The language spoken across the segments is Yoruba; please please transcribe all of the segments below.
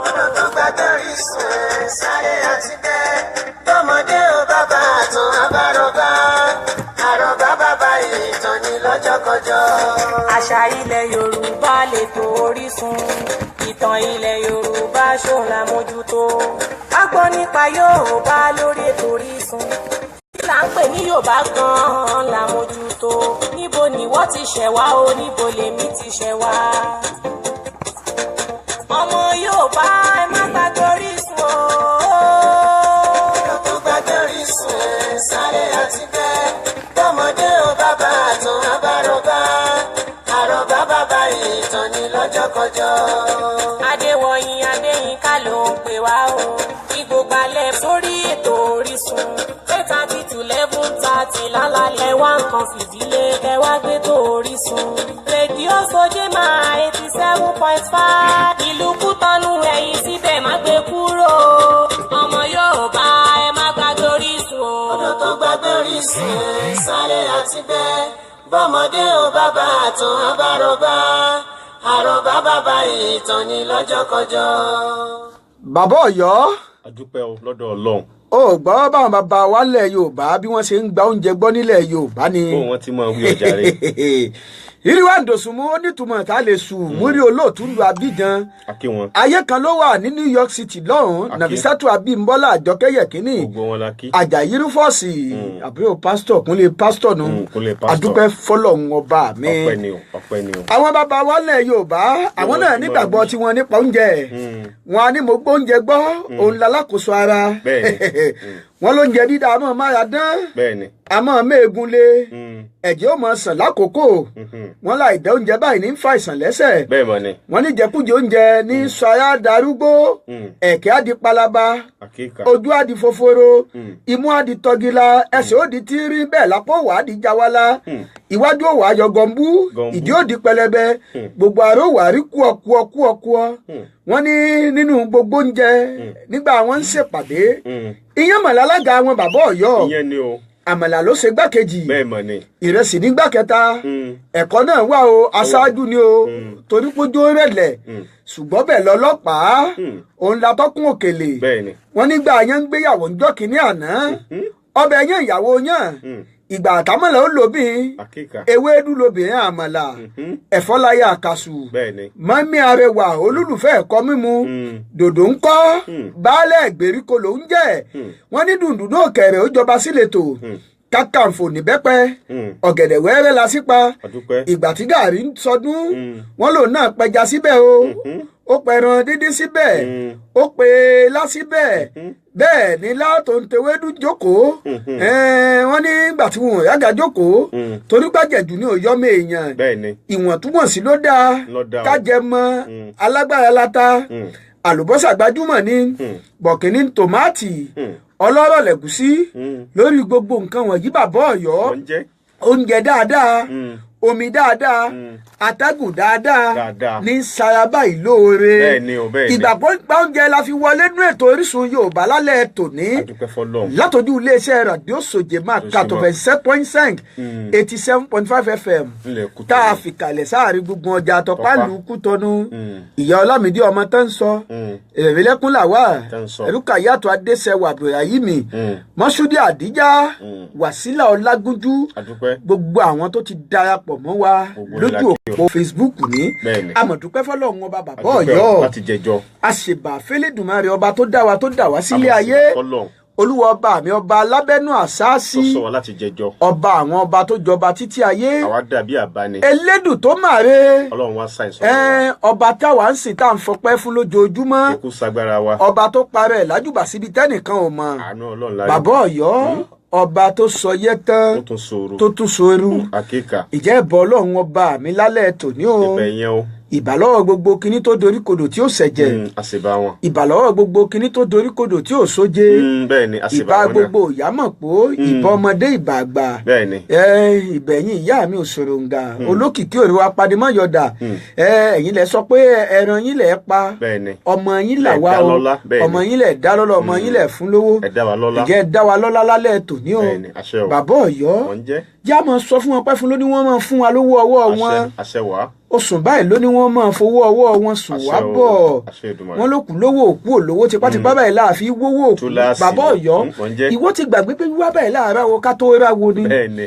Ọ̀nà tó gbàgbé Orísun ẹ̀ sáré àti bẹ́ẹ̀. Tọmọdé ò bàbá àtàn àbárọ̀bá. Àrọ̀bá bàbá ìtàn ní lọ́jọ́kọjọ́. Àṣà ilẹ̀ Yorùbá lètò Orísun, ìtàn ilẹ̀ Yorùbá ṣòun la mójútó. A gbọ́ nípa Yorùbá lórí ètò Orísun. Kí là ń pè ní Yorùbá gan-an la mójútó. Níbo ni wọ́n ti ṣẹ̀ wá o? Níbo lèmi ti ṣẹ̀ wá? Ọmọ Yorùbá, ẹ má gbàgbé Orísun o. Ọ̀nà tó gbàgbé Orísun ẹ̀ sáré àti bẹ́ẹ̀. Tọmọdé ò bàbá àtàn àbárọ̀bá. Àrọ̀bá bàbá ìtàn ní lọ́jọ́kọjọ́. Adéwọ̀yìn Adéyínká ló ń pè wá o, kí gbogbo alẹ́ sórí ètò Orísun, 8:30 to 11:30 lálálẹ́. Wá nǹkan fìdílé, ẹ wá gbé tó Orísun. Rédíò Sojema 87.5, ìlú Kútọ́nù. Ẹ̀yìn síbẹ̀, má gbé kúrò. Ọmọ Yorùbá, ẹ má gbàgbé Orísun o. Ọ̀nà tó gbàgbé Orísun ẹ̀ sáré àti bẹ́ẹ̀. Bọ́mọdé ò bàbá àtàn àbárọ̀bá. Àrọ̀bá bàbá ìtàn ní lọ́jọ́kọjọ́. Bàbá Ọ̀yọ́. Adúpẹ́ o lọ́dọ̀ Ọlọ́run. Ó gbọ́ báwọn bàbá wa nílẹ̀ Yorùbá bí wọ́n ṣe ń gba oúnjẹ gbọ́ nílẹ̀ Yorùbá ni. Bó wọn ti máa wí ọjà rẹ. Ìrìwà ǹdòsùnmù ó nítumọ̀ tá a lè sùn múrí olóòtú lu Abidjan. Akí wọn. Ayé kan ló wà ní New York City lọ́hùn-ún. Akí. Nàfisàtù Abímbọ́lá Àjọkẹ́yẹ kínní. Gbogbo wọn la kí. Àjàyí Rúfọ́ọ̀sì, àbúrò pásítọ̀ Kúnlé pásítọ̀ nu. Kúnlé pásítọ̀. Adúpẹ́ fọlọ́hún ọba mi. Ọpẹ́ ni o, ọpẹ́ ni o. Àwọn bàbá wa nílẹ̀ Yorùbá, àwọn wọ́n náà ti máa nígbàgbọ́ wí. tiwọn nípa oúnjẹ. Wọn á ní mo gbóúnjẹ gbọ́, òun lalákòóso ara. Wọn lóúnjẹ dídá àmọ́ mára dán, àmọ́ méegun lé, ẹ̀jẹ̀ ó mọ̀ sàn lákòókò. Wọn láì dá oúnjẹ báyìí ní ń fa ìsàn lẹ́sẹ̀. Bẹ́ẹ̀ mọ̀ ni. Wọn ní jẹkújẹ oúnjẹ ní sọ ara darúgbó, ẹ̀kẹ́ á di palaba, Àkíkà. ojú á di fòforo, imú á di tọ́gìlà, ẹsẹ̀ ó di tíírí, bẹ́ẹ̀ lápò wà á di jawala, iwájú ó wà á yọ gọ̀ǹbú, Gọ̀ǹbú. ìdí ó di pẹlẹbẹ, gbogbo àrò wà á rí kúọ kúọ kúọ kúọ. Wọn ní nínú gbogbo oúnjẹ nígbà wọn ń ṣèpàdé, iyán mọ̀lá alága wọn, bàbá Ọ̀yọ́. Ìyẹn ni o. Àmàlà ló ṣe gbákejì. Bẹ́ẹ̀ mọ̀ ni. Ìrẹsì nígbà kẹta. Ẹ̀kọ́ náà wà o, aṣáájú ni o, torí pójú rẹ̀lẹ̀, ṣùgbọ́n bẹ́ẹ̀ lọ́lọ́pàá òun la tọ́kùn òkèlè. Bẹ́ẹ̀ ni. Wọ́n nígbà yẹn ń gbéyàwó ńjọ́ kínní àná, ọbẹ̀ yẹn ìyàwó yẹn, ìgbà àtàmọ̀là ó lóbìn, Àkíkà. ewédú lóbìnrin àmàlà, ẹ̀fọ́ láyé àkàsù. Bẹ́ẹ̀ ni. Mọ́mí arẹwà olólùfẹ́ ẹ̀kọ́ mímu, dòdò ń kọ́, baálẹ̀ ìgbèríko ló ń jẹ́. Wọ́n ní dùndùn náà kẹrẹ̀ ó jọba síletò, kàkànfò níbẹ́pẹ́, ọ̀gẹ̀dẹ̀ wẹ́rẹ́ la sípa. Adúpẹ́. Ìgbà tí gàrí ń sọdún, wọ́n lòun náà pẹja síbẹ̀ o, ó pẹran dídín síbẹ̀, ó pe lá síbẹ̀, bẹ́ẹ̀ ni látò ń tewédú jókòó. Wọ́n ní ìgbà tí wọn ò yága jókòó, torí gbàjẹ̀jù ní òyọ́mọ èèyàn. Bẹ́ẹ̀ ni. Ìwọ̀ntúnwọ̀nsí ló dáa. Ló dáa o. Kájẹ mọ alágbára láta, àlùbọ́sà gbajúmọ̀ ní bọ̀kìnní, tòmátì ọlọ́rọ̀, lẹ̀gúsí. Lórí gbogbo nǹkan wọ̀nyí, bàbá Ọ̀yọ́, Wọ́n jẹ́. oúnjẹ dáadáa, omi dáadáa, atẹ́gùn dáadáa Dáadáa. ní saraba ìlóore. Bẹ́ẹ̀ ni o, bẹ́ẹ̀ ni. Ìgbàgbọ́ nípa oúnjẹ la fi wọlé nú ètò Orísun Yorùbá lálẹ́ tòní, Adúpẹ́ fọlọ́run. látọjú iléeṣẹ́ ràdíò Sòjèmá kàtọ́fẹ̀ 7.5, 87.5 FM, Nílẹ̀ Kútọ̀nù. tá a fìkàlẹ̀ sáàrin gbogbo ọjà àtọ̀pálù Kútọ́nù. Mm. Ìyá Ọlámídé ọmọ tó ń sọ èrèlẹ́kùn làwà, Tó ń sọ. Ẹ̀rúkà yàtọ̀ Adéṣẹwà Abdulrahimi, Mọ́ṣúdì Àdíjà, Wàsílà Ọlágúnjú, Adúpẹ́. gbogbo àwọn tó ti darapọ̀ mọ́ wa Gbogbo lójú ńlá kí o. òpó Facebook ní. Bẹ́ẹ̀ni. Àmọ̀dúpẹ́ fọlọ́run ọba, bàbá Adúpẹ́ Ọ̀yọ́. o, láti jẹjọ. Àṣebà fẹlẹ́dùmarè ọba tó dá wa, tó dá wa sílé ayé. Fọlọ́run. Olúwa ọba mi, ọba alábẹ́nú àṣáṣí, Tó sọ wa láti jẹjọ. ọba àwọn ọba tó jọba títí ayé, Àwa dàbí àbá ni. Elédùn tó màre. Ọlọ́run wa sáyẹ̀nsì ọ̀rọ̀ wa. Ọba táwa ń sìn, tá à ń fọpẹ́ fún lójoojúmọ́, Ikú sagbára wa. ọba tó parẹ́ lájúbà síbi tẹ́nìkan ò mọ̀. Àánú Ọlọ́run láyé. Bàbá Ọ̀yọ́, ọba tó sọ yẹ tán, Ó tún sọ̀rọ̀. tó tún soru. Àkíkà. Ìjẹ́ ìbọn Ọlọ́run ọba mi lálẹ́ tòní o. Ìbẹ̀ yẹn o. Ìbàlọ́wọ́ gbogbo kinní tó dorí kodò tí ó ṣẹ̀jẹ̀. Àṣìbá wọn. Ìbàlọ́wọ́ gbogbo kinní tó dorí kodò tí ò sóje. Bẹ́ẹ̀ ni, àṣìbá Ìbà wọn náà. gbogbo ìyámọ̀pó, ìbà ọmọdé, ìbà àgbà. Bẹ́ẹ̀ ni. Ìbẹ̀yìn ìyá mi òṣòròǹgà olókìkí òru apanimọ̀yọ̀dà. Ẹ̀yin lẹ sọ pé ẹran yín lẹ pa. Bẹ́ẹ̀ ni. Ọmọ yín là Ẹ wá dá o. lọ́lá, bẹ́ẹ̀ ni. Ọmọ yín lẹ dá lọ́lá, ọmọ yín lẹ fún lówó. Ẹ dá wa lọ́lá. Ìjẹ́ ẹ dá wa lọ́lá lálẹ́ tòní o. Bẹ́ẹ̀ ni, àṣẹ o. Bàbá Ọ̀yọ́, Wọ́n ń jẹ́. já máa sọ fún wọn pẹ́ fún lóní, wọ́n máa fún wa lówó ọwọ́ wọn. Àṣẹ, àṣẹ wàá. Ó sùn báyìí ló ní wọ́n máa fowó ọwọ́ wọn sùn wá Àṣẹ o, bọ̀. àṣẹ Èdùmàrè. Wọ́n ló kù lówó, òkú òlówó, tipátipá báyìí láàfin wówó òkú. Túláàsì Bàbá ni. Ọ̀yọ́, Mò ń jẹ́. ìwọ ti gbàgbé pé wíwá báyìí láàárọ̀ wo ká tó rà wo ni. Bẹ́ẹ̀ ni.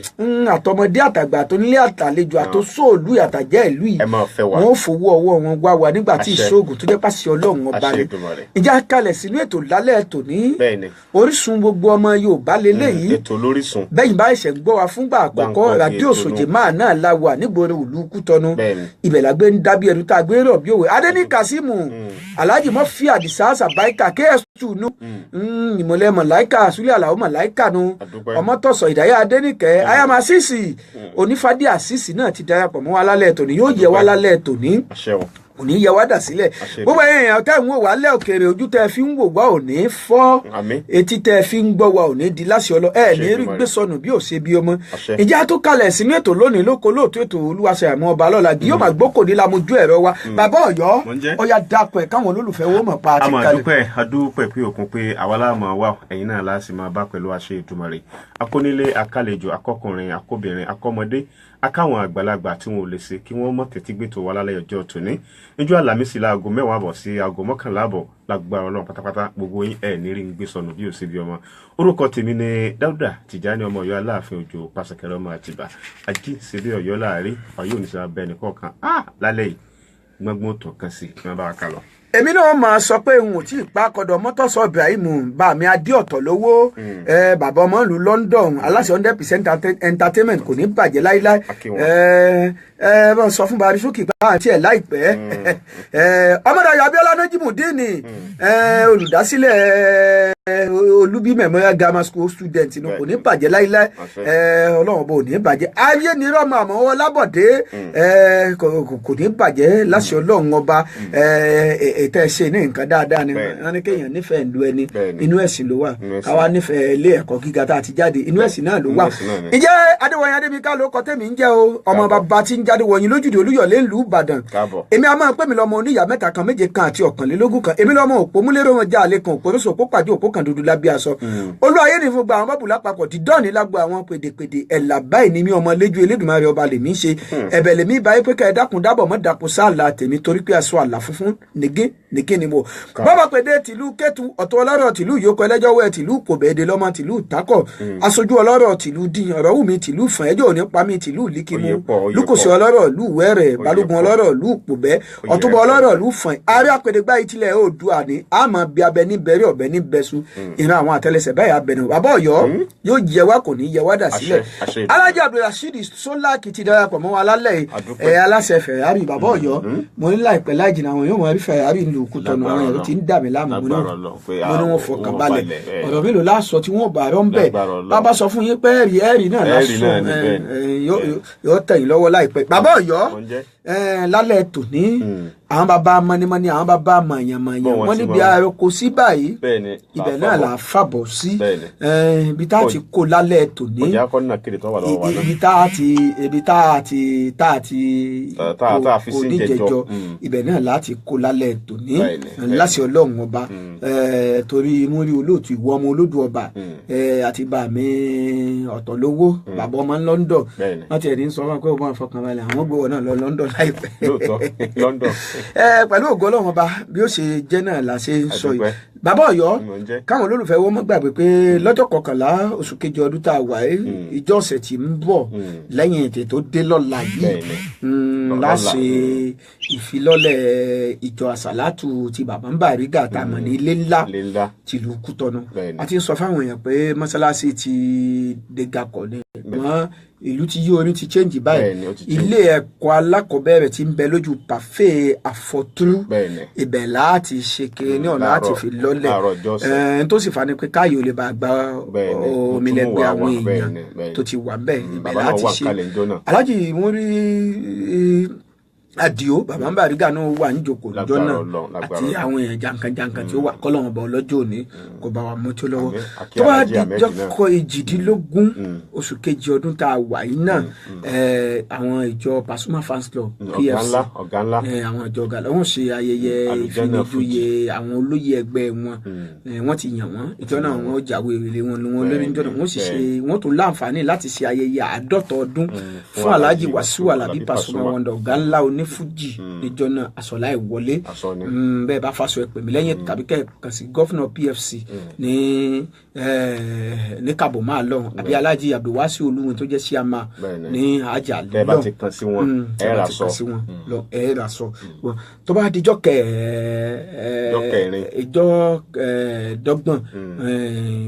Àtọmọdé àtàgbà, àtọnílé àtàlejò, àtòsóòlù àtàjẹ́ ìlú yìí, Ẹ máa fẹ́ wa. wọ́n ó fowó ọwọ́ wọn wá wa nígbà tí Àṣẹ. ìṣoògùn tó jẹ́ pàṣẹ Ọlọ́run ọba Àṣẹ ni. Èdùmàrè. Ìjà kalẹ̀ sínú ètò lálẹ́ tòní. Bẹ́ẹ̀ ni. Orísun gbogbo ọmọ Yorùbá leléyìí. Ètò lórísun. Bẹ́yìn bá ẹ̀ṣẹ̀ ń gbọ́ wa fúngbà àkọ́kọ́, Gbàǹkangbè rádíò ètò Sòjè nù. máa náà la wà nígboro ìlú Kútọ́nù. Bẹ́ẹ̀ni. Ibẹ̀ la gbé ń dábí ẹnu tá a gbé rọ̀ bí òwe. Adéní Kasimu, Alhaji Mọ́fí Àdìsá Sàbáìkà KS2 nu, ìmọ̀lẹ́ Mọ̀láìkà Súlẹ̀ Àlàó Mọ̀láìkà nu. Àdúpẹ́. Ọmọtọ̀sọ̀ Ìdáyà Adéníkẹ́ Ayama Sísì Onífádé Àsísì náà ti darapọ̀ mọ́ wa lálẹ́ tòní. Yóò yẹ wa lálẹ́ tòní, Àṣẹ o. kò ní yẹ wá dà sílẹ̀. Àṣẹ. Gbogbo ẹ̀yin èèyàn tẹ́ ń wò wá lẹ́ òkèèrè, ojú tẹ́ fi ń wò wá ò ní fọ́, Àmín. etí tẹ́ fi ń gbọ́ wa ò ní di láṣẹ ọlọ ẹ ní rí Èdùmàrè. gbé sọnù bí ò ṣe bí ọmọ. Àṣẹ. Ìjà tó kalẹ̀ sínú ètò lónìí lóko lóòtú ètò Olúwaṣẹ àmọ́ ọba lọ́la yóò máa gbókò ní lamojú ẹ̀rọ wa. Bàbá Ọ̀yọ́, Mò ń jẹ́. ọya dákọ̀ ẹ̀ káwọn olólùfẹ́ wo mọ̀ pa A àti máa kalẹ̀. dúpẹ́, adúpẹ́ pé òkun pé àwa láàmú wa, ẹ̀yin náà láti máa bá pẹ̀lú àṣẹ Èdùmàrè. Akónílé, akálejò, akọkùnrin, akóbìnrin, akọ́mọdé, akáwọn àgbàlagbà tí wọn ò lè ṣe kí wọ́n mọ̀ tẹ́tí gbé tó wa lálẹ́ ọjọ́ tòní níjọ́ Àlàmísì láago 10:30 sí aago 11:30. Lágbára Ọlọ́run pátápátá, gbogbo yín ẹ̀ ní rí ń gbé sọnù bí ò sí bí ọmọ. Orúkọ tèmi ni Dáúdà Tìjání, ọmọ Ọ̀yọ́ Aláàfin Òjò Pàṣẹkẹrẹ, ọmọ Àtìbà ají síbi Ọ̀yọ́ láàrin Ọ̀yọ́ òní sábà bẹ́ẹ̀ nìkọ̀ọ̀kan. Lálẹ́ yìí gbọ́ngbọ́n tó kàn sí ní wọn bá wa kà lọ. Èmi náà máa sọ pé n ò tí ì pa kọdọ mọtọsọ Ibrahim bàmí adé ọ̀tọ̀ lówó ẹ, bàbá ọmọ ìlú London, aláṣẹ 100% Entertainment, kò ní bàjẹ́ láíláí. Akí wọn. Ẹ ẹ bá sọ fún Barisuki bá àti ẹ láìpẹ́. Ẹ ọmọdé Abiola Najimudeen, ẹ olùdásílẹ̀ Olúbí Memorial Grammar School student inú, kò ní bàjẹ́ láíláí. Àṣẹ. Ẹ Ọlọ́run bò ní bàjẹ́ ayé ní rọ́mọ àmọ́ Ọlábọ̀dé, ẹ kò ní bàjẹ́ láṣẹ Ọlọ́run ọba. Ẹ ètò ẹ ṣe ní nǹkan dáadáa ni. Wọ́n ní kéèyàn nífẹ̀ẹ́ ìlú ẹni, inú ẹ̀sìn ló wà. Inú ẹ̀sìn. Káwa nífẹ̀ẹ́ ilé ẹ̀kọ́ gíga tá a ti jáde, inú ẹ̀sìn náà ló Inú wà. ẹ̀sìn náà ni. Ìjẹ́ Adéwọ̀nyí Adébíká ló kọ tẹ́mi ń jẹ́ o, ọmọ Káàbọ̀. bàbá tí ń jáde wọ̀nyí lójúde Olúyọ̀lé ńlú Ìbàdàn. Káàbọ̀. Èmi a máa pè mí lọ́mọ oníyàá mẹ́ta kan, méje kan àti 21 kan. Èmi lọ́mọ òpó múlẹ́rọ̀ wọn já àlẹ́ kan, òpó rọ́ṣọ̀ òpó pàdé òpó kan dúdú lábẹ́ aṣọ. Olú ayé ní fún gba àwọn bọ́ọ̀bù lápapọ̀ dídọ́ọ̀nì lágbo àwọn pèdèpèdè ẹ̀là báyìí ni mí. Ọmọ lẹ́jú Elédùmarè ọba lèmi ń ṣe. Ẹ̀bẹ̀ lèmi báyìí pé ká ẹ dákun dábọ̀ mọ́ dàpọ̀ sáàlà tèmi, torí pé aṣọ àlà funfun nìgé nìgé ni mo. Bọ́bá pèdè tìlú Kẹ́tù, ọ̀tọ̀ ọlọ́rọ̀ tìlú yòókù, ẹlẹ́jọ́wọ́ tìlú Kòbẹ̀ẹ́dẹ, lọ́mọ tìlú Tákọ̀, aṣojú ọlọ́rọ̀ tìlú Dín, ọ̀rọ̀wùmí tìlú Fàn, ẹjọ́ òní pamí tìlú Líkìmú, Oyè pọ̀, oyè Lúkòsí pọ̀. ọlọ́rọ̀ ìlú Wẹ́rẹ̀, Balógun pọ̀. ọlọ́rọ̀ ìlú Pòbẹ́, Ọ̀túnba pọ̀. ọlọ́rọ̀ ìlú Fàn, ààrẹ àpèdègbà ìtìlẹ̀ Oòduà ní àmọ́ bí abẹ ní bẹ̀rẹ̀ ọ̀bẹ ní bẹ́sù ìran àwọn àtẹlẹsẹ̀ báyìí abẹnú. Bàbá Ọ̀yọ́, yóò jẹ wá, kò ní yẹ wá dà sílẹ̀. Àṣẹ, àṣẹ. Alájà Abdulrasheed Sọláàkì ti darapọ̀ mọ́ wa lálẹ́ yìí. Àdúpẹ́. Ẹ aláṣẹ Ferrari, bàbá Ọ̀yọ́, mo ní láìpẹ́ láì jìnnà àwọn yóò mọ rí Ferrari nílùú Kútọ̀nù. Àwọn Lágbára èrò ti ń dà mí láàmú. Mo ní Lágbára Ọlọ́run pé mo ní wọn fọkàn wọ́n balẹ̀. balẹ̀, ẹ̀. Ọ̀rọ̀ mélòó láṣọ tí wọ́n bá rọ́ ń bẹ̀? Lágbára Ọlọ́run. Bàbá sọ fún yín pé ẹ̀rí ẹ̀rí náà Ẹ̀rí lásán náà ni, bẹ́ẹ̀ ni. yóò tẹ̀yìn lọ́wọ́ láìpẹ́. Bàbá Ọ̀yọ́, Mo ń jẹ́. Lálẹ́ tòní, àwọn bàbá mọ́nímọ́ní, àwọn bàbá mọ̀yànmọ̀yàn, Bọ́ wọn wọ́n ti níbi mọ̀. àròkọ sí báyìí, Bẹ́ẹ̀ ni, ibẹ̀ là náà fàbọ̀. là á fàbọ̀ sí. Bẹ́ẹ̀ ni. Ibi tá a ti kó lálẹ́ tòní, Ọjà akọ́nà kéde tó wà lọ́wọ́ wa náà. ibi tá a ti ibi tá a ti tá a ti Tá a fi sí oníjẹjọ, ìjẹjọ. Ibẹ̀ náà láti kó lálẹ́ tòní. Bẹ́ẹ̀ ni, bẹ́ẹ̀ ni. Láti Ọlọ́run ọba, torí múrí olóòtú ìwọ ọmọ olódù ọba, àti bá mi ọ̀tọ̀ lówó, bàbá ọmọ ní London. Bẹ́ẹ̀ ni. Wọ́n ti ẹ̀ ní sọ wọn pé wọ́n fọkàn balẹ̀, àwọn gbowó náà lọ London láìpẹ́. Lóòótọ́, London. Pẹ̀lú ògo Ọlọ́run ọba, bí ó ṣe jẹ́ náà la ṣe ń sọ yìí. Àdúpẹ́. Bàbá Ọ̀yọ́, Mo ń jẹ́. káwọn olólùfẹ́ wọn mọ́ gbàgbé pé lọ́jọ́ 11 oṣù kejì ọdún tá a wà yìí, ìjọ ọ̀sẹ̀ tí ń bọ̀ lẹ́yìn ètò tó dé lọ́la yìí, Bẹ́ẹ̀ ni. Lọ́la. láṣẹ ìfilọ́lẹ̀ ìjọ àsàlátù ti bàbá ń Bàrígà tá a mọ̀ ní ilé ńlá Ilé ńlá. tìlú Kútọ́nù. Bẹ́ẹ̀ ni. A ti ń sọ fáwọn èèyàn pé mọ́sálásí ti dégakọ̀ ni mọ́ ìlú ti yí, orí ti change báyìí. Bẹ́ẹ̀ ni, ó ti change. Ilé ẹ̀kọ́ alákọ̀ọ́bẹ̀rẹ̀ ti ń bẹ lójú pàfẹ́ àfọ̀túrú, Bẹ́ẹ̀ ni. ibẹ̀ láti ṣe kiri ní ọ̀nà láti Láàárọ̀- fi lọ́lẹ̀. láàárọ̀ ọjọ́ ọ̀sẹ̀. Tó sì fa ni pé káyọ̀ lè bá gba Bẹ́ẹ̀ ni, omilẹ̀gbẹ́ tó tún wà àwọn wà, èèyàn bẹ́ẹ̀ ni, bẹ́ẹ̀ ni. tó ti wà bẹ́ẹ̀, ibẹ̀ Bàbá náà láti wà ṣe. kalẹ̀ ńjọ́ náà. Aláàjì Múrí Àdìo, bàbá ń Bàrígà náà wà níjòkó lọ́jọ́ Lágbára náà, Ọlọ́run, lágbára àti Ọlọ́run. àwọn èèyàn jankan-jankan tí ó wà kọ́lọ́run bọ̀ lọ́jọ́ òní kò bá wa mọ́tò lọ́wọ́. Àmín. Àkí Tó bá Alhaji di Ahmed náà. jọ́kọ̀ 18 oṣù kejì ọdún tá a wà yìí náà, àwọn ìjọ Pasuma Fans Club, Ọ̀gá PFC, ńlá, ọ̀gá ńlá. Àwọn ìjọ ọ̀gá wọ́n ṣe ayẹyẹ Àlùjánnà. ìfinijoyè àwọn olóyè ẹgbẹ́ wọn. Wọ́n ti yàn wọ́n, ìjọ náà wọ́n jáwé relé wọn ni wọ́n lórí ìjọ náà, wọ́n sì ṣe wọ́n tún láǹfààní láti ṣe ayẹyẹ 50 ọdún fún Alhaji Wasiu Alabi Pasuma Wonder, ọ̀gá ńlá oní onífújì níjọ́ náà, aṣọ láì wọlé. Aṣọ ni. Bẹ́ẹ̀ bá fàṣọ ẹ pè mí lẹ́yìn tàbí kẹ́ ẹ kàn sí gọ́fìnà PFC ní ní Kàbọ̀má lọ́hùn, àbí Alhaji Abdulwasi Olúwin tó jẹ́ síàmà Bẹ́ẹ̀ni. ní Àjà Tẹ́ bá lọ́hùn. ti kàn sí wọn, ẹ Tẹ́ bá rà ti sọ. kàn sí wọn lọ, ẹ rà sọ. Tó bá dijọ́ Ọjọ́ kẹrin. ìjọ dọ́gbọ̀n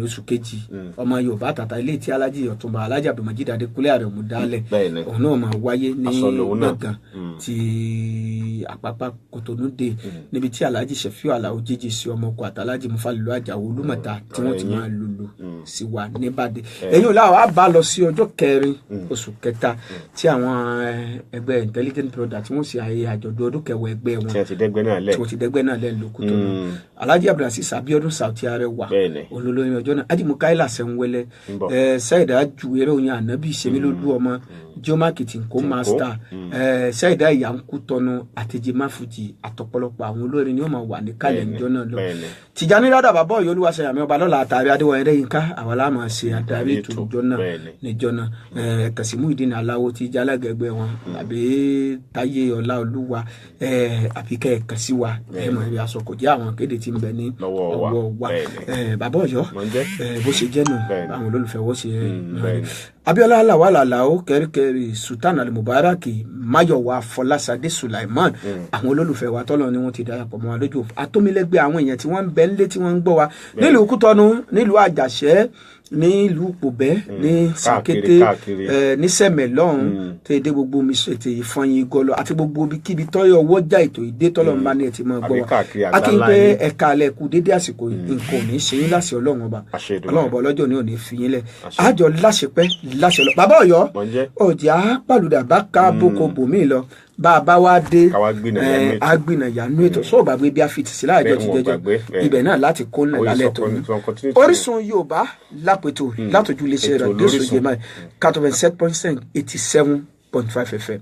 oṣù kejì, ọmọ Yorùbá tàtà ilé tí Alhaji Ọ̀túnba Alhaji Abdulmajid Adékúnlé Àrẹ̀mú dálẹ̀, Bẹ́ẹ̀ni. òun náà máa wáyé ní Aṣọ lòun náà. gbọ̀ngàn ti Àpápá Kòtónú dé, níbi tí Alhaji Sefiu Alao jíjí sí ọmọ ọkọ àti Alhaji Mufalilu Àjàó Olúmọ̀ta tí wọ́n ti máa lùlù sí wa níbàdí. Èyí ò láwọn á bá lọ sí ọjọ́ kẹrin oṣù kẹta tí àwọn ẹgbẹ́ Intelligent Brother tí wọ́n ṣe ayẹyẹ àjọ̀dún ọdún kẹwàá ẹgbẹ́ wọn Tí a ti dẹ́gbẹ́ náà lẹ̀. tí wọ́n ti dẹ́gbẹ́ náà lẹ́nu lókùtọ̀ náà. Alhaji Abdulrasheed Abiodun Sauti Arẹwà Bẹ́ẹ̀ni. olólórin ọjọ́ náà, Haji Mukaila Sẹ́ńwẹ́lẹ́, Ń bọ̀. Saida Juwere Oyin Anabi Semilolu ọmọ Jomaki Tinko Master, Saida Ìyànkú Tọnu àtẹjẹ Máfùjì àtọ̀pọ̀lọpọ̀ àwọn olórin ni wọ́n máa wà ní kálẹ̀ Bẹ́ẹ̀ni, níjọ́ náà lọ. bẹ́ẹ̀ni. Tìjàní Rádà bàbá Ọ̀yọ́ Olúwaṣeyàmí ọba lọ́la àtàrí Adéwọ̀n Ẹlẹ́yinká àwọn la máa ṣe adarí ètò ètò, ìjọ náà bẹ́ẹ̀ni. níjọ́ náà. Kàsímù Ìdínà Aláwo tí jẹ́ alága ẹgbẹ́ wọn àbí Táyé Ọláolúwa, àbí kẹ́ ẹ̀ kàn sí wa, ẹ mọ̀ ẹ̀rí aṣọ kò jẹ́ àwọn kéde tí ń bẹ ní Lọ́wọ́ wa. ọwọ́ wa. Bẹ́ẹ̀ni. Bàbá Ọ̀yọ́, Mo ń jẹ́. Bó ṣe jẹ́ nù Bẹ́ẹ̀ni. àwọn olólùfẹ́ wọ́n ṣe Bẹ́ẹ̀ni. Abiola Lawal Alao Kẹríkẹrí Sultan Alimubaraki Mayowa Fọláṣadé Sulaiman, àwọn olólùfẹ́ wa tọ́lọ́ ni wọ́n ti darapọ̀ mọ́ wa lójú atómilẹ́gbẹ́, àwọn èèyàn tí wọ́n ń bẹ nílé tí wọ́n ń gbọ́ wa nílùú Kútọ́nù, nílùú Àjàṣẹ́, nílùú Pòbẹ́, ní Sàkété, káàkiri. ní Sẹ̀mẹ̀ lọ́hùn tó dé gbogbo omi ètò ìfọyín gọlọ àti gbogbo ibikíbi tọ́yọ̀ wọ́jà ètò ìdé tọ́lọ́ ń bá ní ẹ̀ ti máa gbọ́ Àbí wa. káàkiri A kí n àgbáńlá pé ayé. ẹ̀ka alẹ́ kú dédé àsìkò yìí, nǹkan ò ní ṣe yín láṣẹ Ọlọ́run ọba. Àṣẹ Èdùmàrè. Ọlọ́run ọba ọlọ́jọ́ ní ò ní fi yín lẹ̀, àjọ láṣepẹ́ láṣẹ lọ. Bàbá Ọ̀yọ́, Mo ń jẹ́. ọjà pàlùdà bá ká boko bòmí lọ, bá a bá wá dé Ká wá gbìnàyà nú ètò. á gbìnàyà nú ètò. Sọ gbàgbé bí a fi tì sí láàjọ Bẹ́ẹ̀, ti wọn ò jẹjọ, gbàgbé, bẹ́ẹ̀. ibẹ̀ náà láti kó ńlẹ̀ Orísun lálẹ́ tó ní. continuity. Orísun Yorùbá lápètò látòjú iléeṣẹ́ Ètò rẹ̀ lórísun. dóṣòjé máa kàtọ́fẹ̀ 7.7 87.5 FM.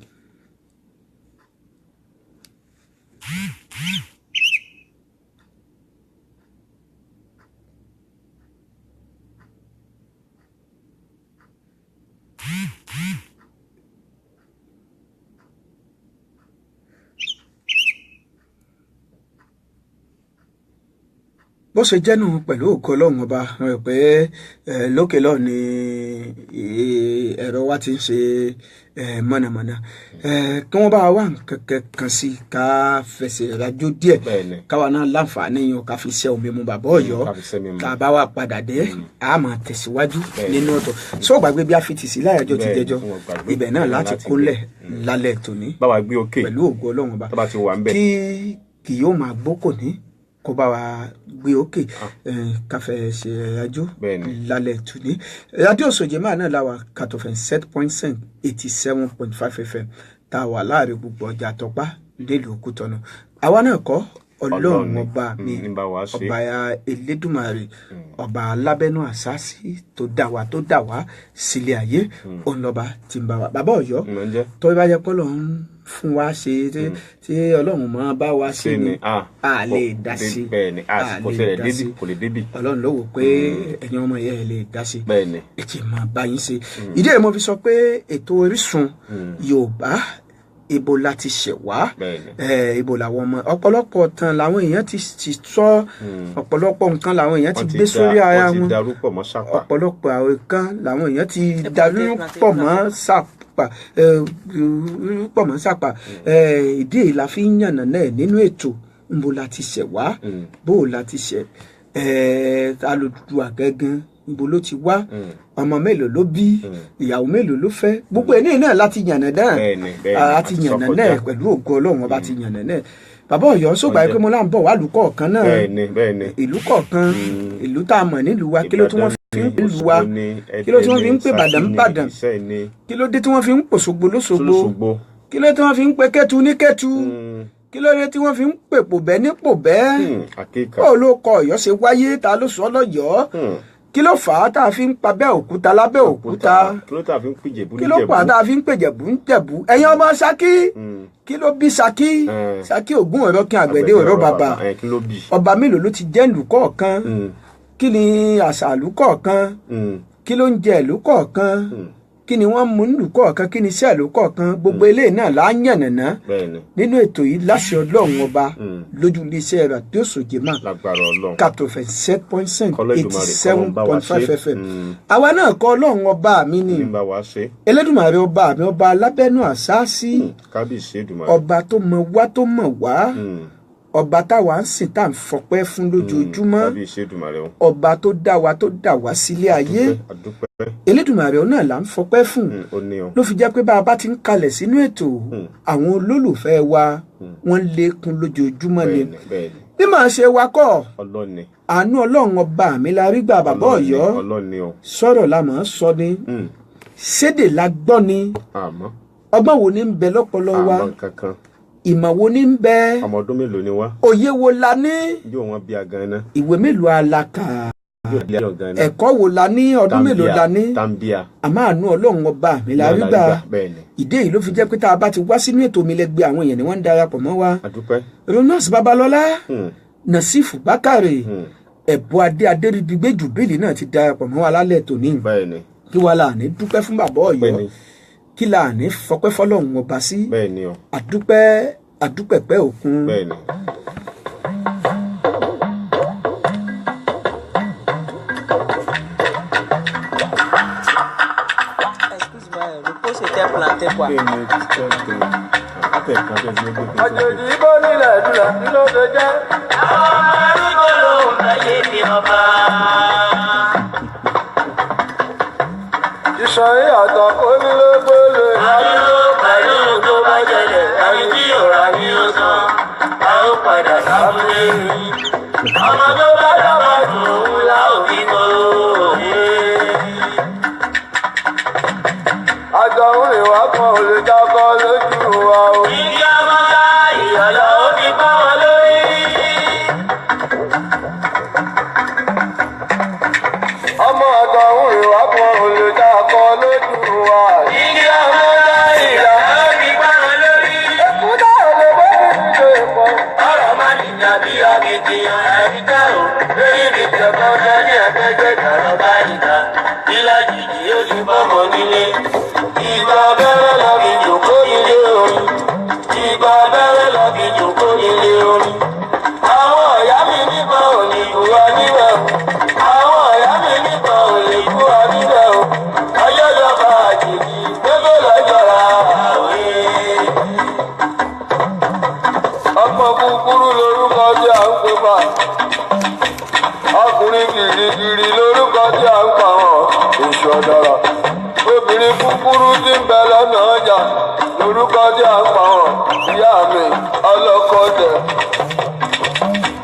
Bó ṣe jẹ́nu pẹ̀lú ògo Ọlọ́run ọba, wọn rò pé lókè lọ́ọ̀ ni ẹ̀rọ wa ti ń ṣe mọ̀nàmọ́ná. Kí wọ́n bá wà nǹkan kan sí i ká fẹsẹ̀ rajó díẹ̀, Bẹ́ẹ̀ni. káwa náà láǹfààní yan ká fi ṣe omi mu bàbá Ọ̀yọ́. Ká fi ṣẹ́ mi mu. Tá a bá wà padà dé, a máa tẹ̀síwájú Bẹ́ẹ̀ni. nínú ọ̀tọ̀ sọ gbàgbé bí a fi tì sí láyàjọ́ ti Bẹ́ẹ̀ni, jẹjọ́, wọn gbàgbé. ibẹ̀ náà Ibẹ̀ láti láti kólẹ̀ lálẹ́ tòní Bá wa gbé òkè. pẹ̀lú ògo Ọlọ́run ọba. Tó bá ti wà ń bẹ̀. Kí kì yóò máa gbókò ní kó bá wa gbé òkè, káfẹ́ ṣe ẹjọ́ Bẹ́ẹ̀ni. lálẹ́ tòní. Rédíò Sòjémà náà la wà, kàtọ́fẹ̀ 7.7 87.5 FM, tá a wà láàrin gbogbo ọjà àtọ́pá nílùú Kútọ́nù. Àwa náà kọ́, Ọlọ́run Ọlọ́run ni. ọba mi, Ní bá wa ṣe. ọba Elédùmarè, ọba alábẹ́nú àṣàṣì tó dá wa, tó dá wa sílé ayé, òun lọ́ba tí ń bá wa. Bàbá Ọ̀yọ́, Mo ń jẹ́. tó bá jẹ́ pé Ọlọ́run fún wa ṣe tí Ọlọ́run máa bá wa ṣe Ṣe ni ni, ah, a lè dá sí. Bẹ́ẹ̀ ni, a kò lè ṣẹlẹ̀ dá débì, sí. kò lè débì. Ọlọ́run ló wò pé ẹ̀yin ọmọ yẹn ẹ lè dá sí, Bẹ́ẹ̀ni. ẹ ti máa bá yín ṣe. Ìdí èyí mo fi sọ pé ètò Orísun Yorùbá, ibo la ti ṣẹ̀ wá? Bẹ́ẹ̀ni. Ibo làwọn ọmọ, ọ̀pọ̀lọpọ̀ tán làwọn èèyàn ti sọ, ọ̀pọ̀lọpọ̀ nǹkan làwọn èèyàn ti Wọ́n ti gbé sórí ara wọ́n ti wọn, darúpọ̀ mọ́ sápà. ọ̀pọ̀lọpọ̀ àwọn kan làwọn èèyàn ti darú pọ̀ mọ́ sàpà, pọ̀ mọ́ sàpà. Ìdí èyí la fi ń yànnà náà nínú ètò, nbo la ti ṣẹ̀ wá, bó o la ti ṣẹ̀, Olódùduwà gangan nbo ló ti wá, ọmọ mélòó ló bí, ìyàwó mélòó ló fẹ́, gbogbo ẹ̀ náà láti yànnà náà. Bẹ́ẹ̀ni, bẹ́ẹ̀ni, A a ti ti sọ yànnà kọjá. náà pẹ̀lú ògo Ọlọ́run ọba, ti yànnà náà. Bàbá Ọ̀yọ́, sọgbà yìí pé mo là ń bọ̀ wá ìlú kọ̀ọ̀kan náà, Bẹ́ẹ̀ni, bẹ́ẹ̀ni. ìlú kọ̀ọ̀kan, ìlú tá a mọ̀ nílùú wa, kí ló tí wọ́n fi ń pè ìlú wa, kí ló tí wọ́n fi ń pè Ìbàdàn Ìbàdàn, kí ló dé tí wọ́n fi ń pòṣogbo lóṣogbo, Lóṣogbo. kí ló dé tí wọ́n fi ń pe Kẹ́tu ní Kẹ́tu, kí ló dé tí wọ́n fi ń pè Pòbẹ́ ní Pòbẹ́, Àkíkà. báwo ló kọ Ọ̀yọ́ ṣe wáyé, ta ló sọ lọ́yọ̀ọ́, kí ló fà á tá a fi ń pa Bẹ́òkúta lábẹ́òkúta, Kí ló tà fi ń pìjẹ̀bú kí ló níjẹ̀bú? pa tá a fi ń pè Jẹ̀bú ń Jẹ̀bú, ẹ̀yin ọmọ Ṣakí, kí ló bí Ṣakí, Ṣakí ògún ọ̀rọ̀ kí àgbẹ̀dẹ ọ̀rọ̀ bàbà, Kí ló bí? ọba mélòó ló ti jẹ́ ìlú kọ̀ọ̀kan, kí ni àṣà ìlú kọ̀ọ̀kan, kí ló ń jẹ ìlú kọ̀ọ̀kan. Kí ni wọ́n mú nílùú kọ̀ọ̀kan, kí ni iṣẹ́ ìlú kọ̀ọ̀kan, gbogbo eléyìí náà là á yànnàná Bẹ́ẹ̀ni. nínú ètò yìí láṣẹ Ọlọ́run Ọba lójú iléeṣẹ́ Radio Sojema Lágbára Ọlọ́run. 87.5, Kọ́lọ́dùmarè 87.5 kọ́ ló ń bá wa ṣe. FM. Àwa náà kọ́, Ọlọ́run Ọba mi ni. Ní bá wa ṣe. Elédùmarè Ọba mi, ọba alábẹ́nú àṣáṣí, Kábíyèsí Èdùmàrè. ọba tó mọ wá, tó mọ̀ wá, ọba táwa ń sìn, tá à ń fọpẹ́ fún lójoojúmọ́, Kábíyèsí Èdùmàrè o. ọba tó dá wa, tó dà wá sílé ayé. Àdúpẹ́. Elédùmarè náà là ń fọpẹ́ fún. Ó ní o. Ló fi jẹ́ pé bá a bá ti ń kalẹ̀ sínú ètò, àwọn olólùfẹ́ wa wọ́n ń lékún lójoojúmọ́ ni. Bẹ́ẹ̀ni, bẹ́ẹ̀ni. Bí màá ṣe wakọ̀, Ọlọ́ni. àánú Ọlọ́run Ọba mi la rí gbà, bàbá Ọ̀yọ́. Ọlọ́ni o. Sọ̀rọ̀ la mọ̀ ọ́ sọ ni, sédè la gbọ́ ni, Àmọ́ ọgbọ́n wo ni ń bẹ lọ́pọlọ wa, àmọ́ nǹkan kan, ìmọ̀ wo ni ń bẹ, ọmọ ọdún mélòó ni wá? Òye wo la ní, Bí òun bí agan náà. Ìwé mélòó alaka, Bí òun bí agan náà. ẹ̀kọ́ wo la ní, ọdún mélòó la ní? Tambia. Àmọ́ àánú Ọlọ́run Ọba mi la rí gbà. Bẹ́ẹ̀ni. Ìdí èyí ló fi jẹ́ pé tá a bá ti wá sínú ètò mi lẹ́gbẹ̀ẹ́, àwọn èèyàn ni wọ́n ń darapọ̀ mọ́ wa. Àdúpẹ́. Ronas Babalọ́lá, Nasifu Bakare, Ẹ̀bù Adé Adéríbigbé Jùbílì náà ti darapọ̀ mọ́ wa lálẹ́ tòní. Bẹ́ẹ̀ni. Kí wàá là ní dúpẹ́ fún bàbá Ọ̀yọ́? Bẹ́ẹ̀ni. Kí là ní fọpẹ́ fọlọ́run Ọba sí? Bẹ́ẹ̀ni o. Àdúpẹ́, àdúpẹ̀pẹ́ òkun. Bẹ́ẹ̀ni. Excuse-moi, le pot c'était planté quoi. Kí ni tẹ́tẹ́ àtẹ̀kàn tẹ́tẹ́ gbé kí n sọ? Àjòjì bó nílẹ̀ dúrà kí ló ṣe jẹ́? Àwọn arúgbó ló ń fẹ́ bí ọba. Ìṣàn ìyàtọ̀ onílé-gbélé. Arúgbó pẹ̀lú tó bá jẹlẹ̀, ẹni tí yóò rà ní ó san, a ó padà sábúlé. Ọmọ tó bá dábàá dùn ún la ò fi kó òye. Àjọ ń rìn wá kan ò lè jábọ́ lójú wa o. Igi ọmọ ká ìyọ̀lọ́ ó fi bá wọn lórí. Ọmọ àjọ ń rìn wá kan ò lè jábọ́ lójú wa. Igi ọmọ ká ìyọ̀lọ́ ó fi bá wọn lórí. Èkúté ò lè bọ́ ní ìṣe ìpọ́n. Ọ̀rọ̀ má nìjà bí akitiyan ẹ̀rí tẹ́ o. Lórí mi jọ̀kọ́ jẹ́ ní ẹgbẹ́jẹ́ ìdàrọ̀ bá ìta. Ìlàjìjì ó ti bọ́mọ nílé. Ìgbà abẹ́rẹ́ la fi jòkó nílé orin. Ìgbà abẹ́rẹ́ la fi jòkó nílé orin. Àwọn ọ̀yá mi nípa ò lè bù wa níwẹ̀ o. Àwọn ọ̀yá mi nípa ò lè bù wa níwẹ̀ o. Ọjọ́ lọ́ba àjèjì gbogbo lọ́jọ́ra àwẹ̀. Ọmọ kúkúrú lorúkọ tí a ń pè fà. Ọkùnrin gìrìgìrì lorúkọ tí a ń pa wọn. Èṣù ọ̀dọ̀rọ̀. Obìnrin kúkúrú tí ń bẹ lọ́nà ọjà lorúkọ tí a ń pa wọn. Ìyá mi ọlọ́kọ tẹ̀.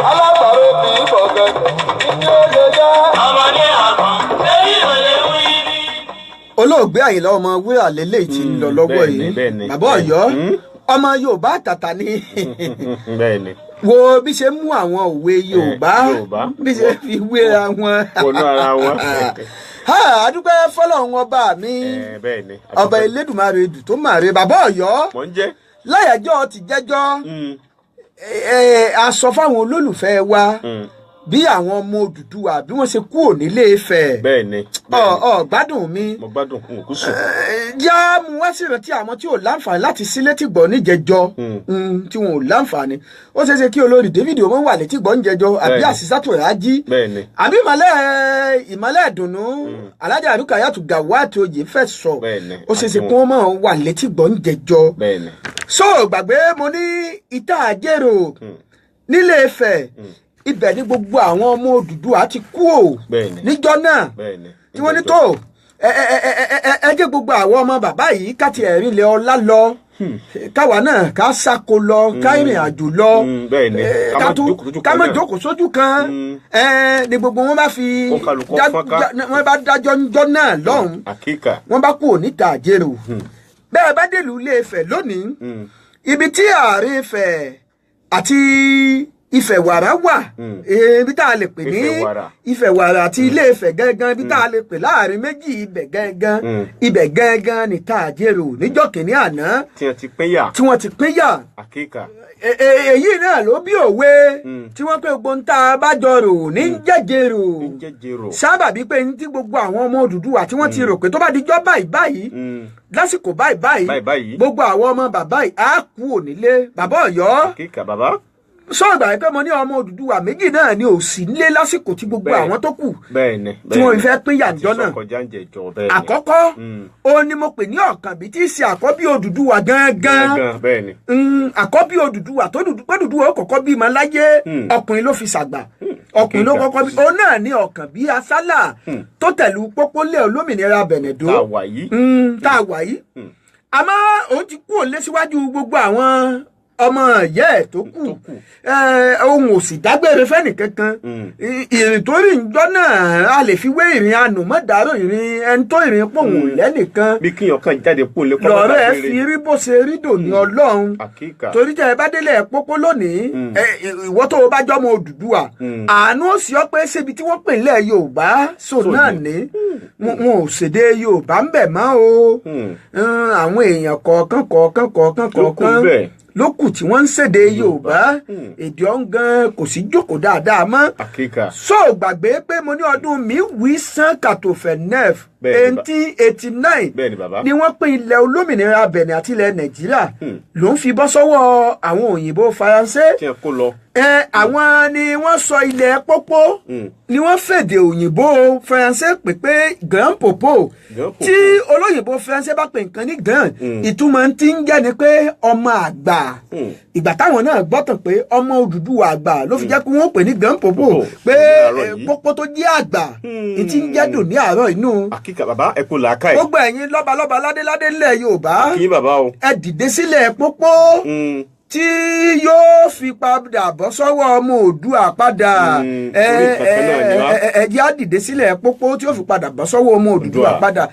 Alábàárò kì í bọ̀gẹ̀dẹ̀. Ìdí ó lè jẹ́. Ọmọdé àgbọ̀n lórí òye wí bí. Olóògbé Àyìnlá Ọmọ Wúrà lélẹ́yìí tí ń lọ lọ́wọ́ Bẹ́ẹ̀ni, yìí. bẹ́ẹ̀ni, Bàbá bẹ́ẹ̀ni. Ọ̀yọ́, ọmọ Yorùbá àtàtà ni. Bẹ́ẹ̀ni. Wo bí ṣe mú àwọn òwe Yorùbá, Yorùbá. bí ṣe fi wéra wọn Wọnú ara wọn. Ha, adúpẹ́ fọlọ́run Ọba mi, Ẹ, bẹ́ẹ̀ni. ọba Elédùmarè dù tó màre, bàbá Ọ̀yọ́. Mò ń jẹ́. Láyàjọ́ ti jẹ́jọ́, a sọ fáwọn olólùfẹ́ wa bí àwọn ọmọ Odùduwà bí wọ́n ṣe kúrò nílé Ifẹ̀. Bẹ́ẹ̀ni. Ọ ọ gbádùn mi. Mo gbádùn n kò sùn. Já mu wá sí ìrántí àwọn tí ò láǹfààní láti sí létí gbọ́ níjẹjọ́, tí wọn ò láǹfààní. Ó ṣeé ṣe kí olórí David ọmọ wà létí gbọ́ níjẹjọ́, àbí Àṣìṣàtò Rájí, Bẹ́ẹ̀ni. àbí ìmọ̀lẹ́ ìdùnnú Alájà Àrùkàyàtù Gàwátì oyè fẹ́ sọ. Bẹ́ẹ̀ni. Ó ṣeé ṣe Àti kí wọ́n máa wà létí gbọ́ níjẹjọ́. Bẹ́ẹ̀ni. So gbàgbé mo ní ìta àjèrò nílé Ifẹ̀, ibẹ̀ ní gbogbo àwọn ọmọ Odùduwà ti kú ò Bẹ́ẹ̀ni. níjọ́ náà Bẹ́ẹ̀ni. tí wọ́n ní tó ẹ ẹ ẹ ẹ ẹ ẹ jẹ́ gbogbo àwọn ọmọ bàbá yìí ká ti ẹ̀rín lẹ ọlá lọ, káwa náà ká sáko lọ, ká ìrìn àjò lọ. Bẹ́ẹ̀ni. Ká Ká má tún jókòó sójú ká kan má náà. jókòó sójú kan. Ni gbogbo wọn bá fi Kó kálukú fọ́nká. wọ́n bá dájọ́ ńjọ́ náà lọ́hùn-ún. Àkíkà. Wọ́n bá kúrò níta àjèrò. Bẹ́ẹ̀ bá dèlú Ilé Ifẹ̀ lónìí, ibi tí àárín Ifẹ̀ àti Ifẹ̀ Wàrà wà, ibi tá a lè pè ní Ifẹ̀ Wàrà. Ifẹ̀ Wàrà àti Ilé Ifẹ̀ gángan, ibi tá a lè pè láàrin méjì, ibẹ̀ gángan, ibẹ̀ gángan ní tá àjèrò níjọ́ kìíní àná Tí wọ́n ti pínyà. tí wọ́n ti pínyà. Àkíkà. Èyí náà ló bí òwe tí wọ́n pé gbogbo ń tá a bá jọ rò ní jẹ́jẹ̀rò, Ń jẹ́jẹ̀rò. sábàbí pé ní tí gbogbo àwọn ọmọ Odùduwà tí wọ́n ti rò pé tó bá dijọ́ báyìí báyìí, lásìkò báyìí báyìí, Báyìí báyìí. gbogbo àwọn ọmọ bàbá yìí á kú ònílé. Bàbá Ọ̀yọ́, Kíkà bàbá. Sọ̀gbà pé mo ní ọmọ Odùduwà méjì náà ni ò sí nílé lásìkò tí gbogbo àwọn tó kù bẹ́ẹ̀ ni. tí wọ́n fi fẹ́ pín yànjọ́ náà. Kọjá ń jẹjọ, bẹ́ẹ̀ ni. Àkọ́kọ́, ó ní mo pè ní Ọ̀kànbí, tí í ṣe àkọ́bí Odùduwà gangan. Gangan, bẹ́ẹ̀ ni. Àkọ́bí Odùduwà tó dùdú pé Odùduwà ó kọ́kọ́ bímọ láyé, ọkùnrin ló fi ṣàgbà, ọkùnrin ló kọ́kọ́ bí. Òun náà ní Ọ̀kànbí Asálà tó tẹ̀lú pópólẹ̀ olómìnira Bẹ̀nẹ̀dó Tá a wà yìí. Tá a wà yìí. Àmọ́ òun ti kú òlé síwájú gbogbo àwọn ọmọ ìyá ẹ̀ tó kù. Tó kù. Ohun ò sì dágbére fẹ́nìkankan. Ìrìn tó rìn jọ náà, a lè fi wé ìrìn ànùmọ́dárò, ìrìn ẹni tó ìrìn pòun lẹ́nìkan. Bí kíyàn kan jáde kó lè kọ́. Lọ́rọ̀ ẹ fi rí bó ṣe rí dòní Ọlọ́run. Àkíkà. Torí tẹ ẹ bá délé pópó lónìí, ìwọ tó o bá jọmọ Odùduwà, àánú ó sì ọ pé ṣébi tí wọ́n pè nílẹ̀ Yorùbá sò náà ní wọn ò ṣèdè Yorùbá ń bẹ̀ mọ́ o. Àwọn èèyàn kọ̀ọ̀kan kọ̀ọ̀kan kọ̀ọ̀kan Ló kù kọ̀ọ̀kan ńbẹ̀. ló kù tí wọ́n ń ṣèdè Yorùbá. Èdè ọ̀hún gan kò sí jókòó dáadáa mọ́. Àkíkà. So gbàgbé pé mo ní ọdún 1889, Bẹ́ẹ̀ni, 1889, Bẹ́ẹ̀ni, bàbá. ni wọ́n pín ilẹ̀ olómìnira Benin àti ilẹ̀ Nàìjíríà ló ń fi bọ́ sọ́wọ́ àwọn òyìnbó Faransé. Tí ẹ kó lọ. Ẹ, àwọn ni wọ́n sọ ilẹ̀ pópó ni wọ́n fèdè òyìnbó Faransé pè pé Grand Popo. Grand Popo. Tí olóyìnbó Faransé bá pè nǹkan ní grand, ìtumọ̀ tí ń jẹ́ ni pé ọmọ àgbà. Ìgbà táwọn náà gbọ́tàn pé ọmọ Odùduwà àgbà ló fi jẹ́ pé wọ́n pè ní Grand Popo, Popo, pé ní àárọ̀ yìí. pópó tó jẹ́ àgbà ìtí ń jẹ́ dùn ní àárọ̀ inú. Àkíkà bàbá, ẹ kú làákàyè. Gbogbo ẹ̀yin lọ́balọ́ba, ládéládé ńlẹ̀ Yorùbá, Kí bàbá o. ẹ dìde sílẹ̀ pópó tí yóò fi padà bọ́ sọ́wọ́ ọmọ Oòduà padà. Orí kankan náà ni wá. Ẹ jẹ́ á dìde sílẹ̀ pópó tí yóò fi padà bọ́ sọ́wọ́ ọmọ Oòduà Oòduà. padà.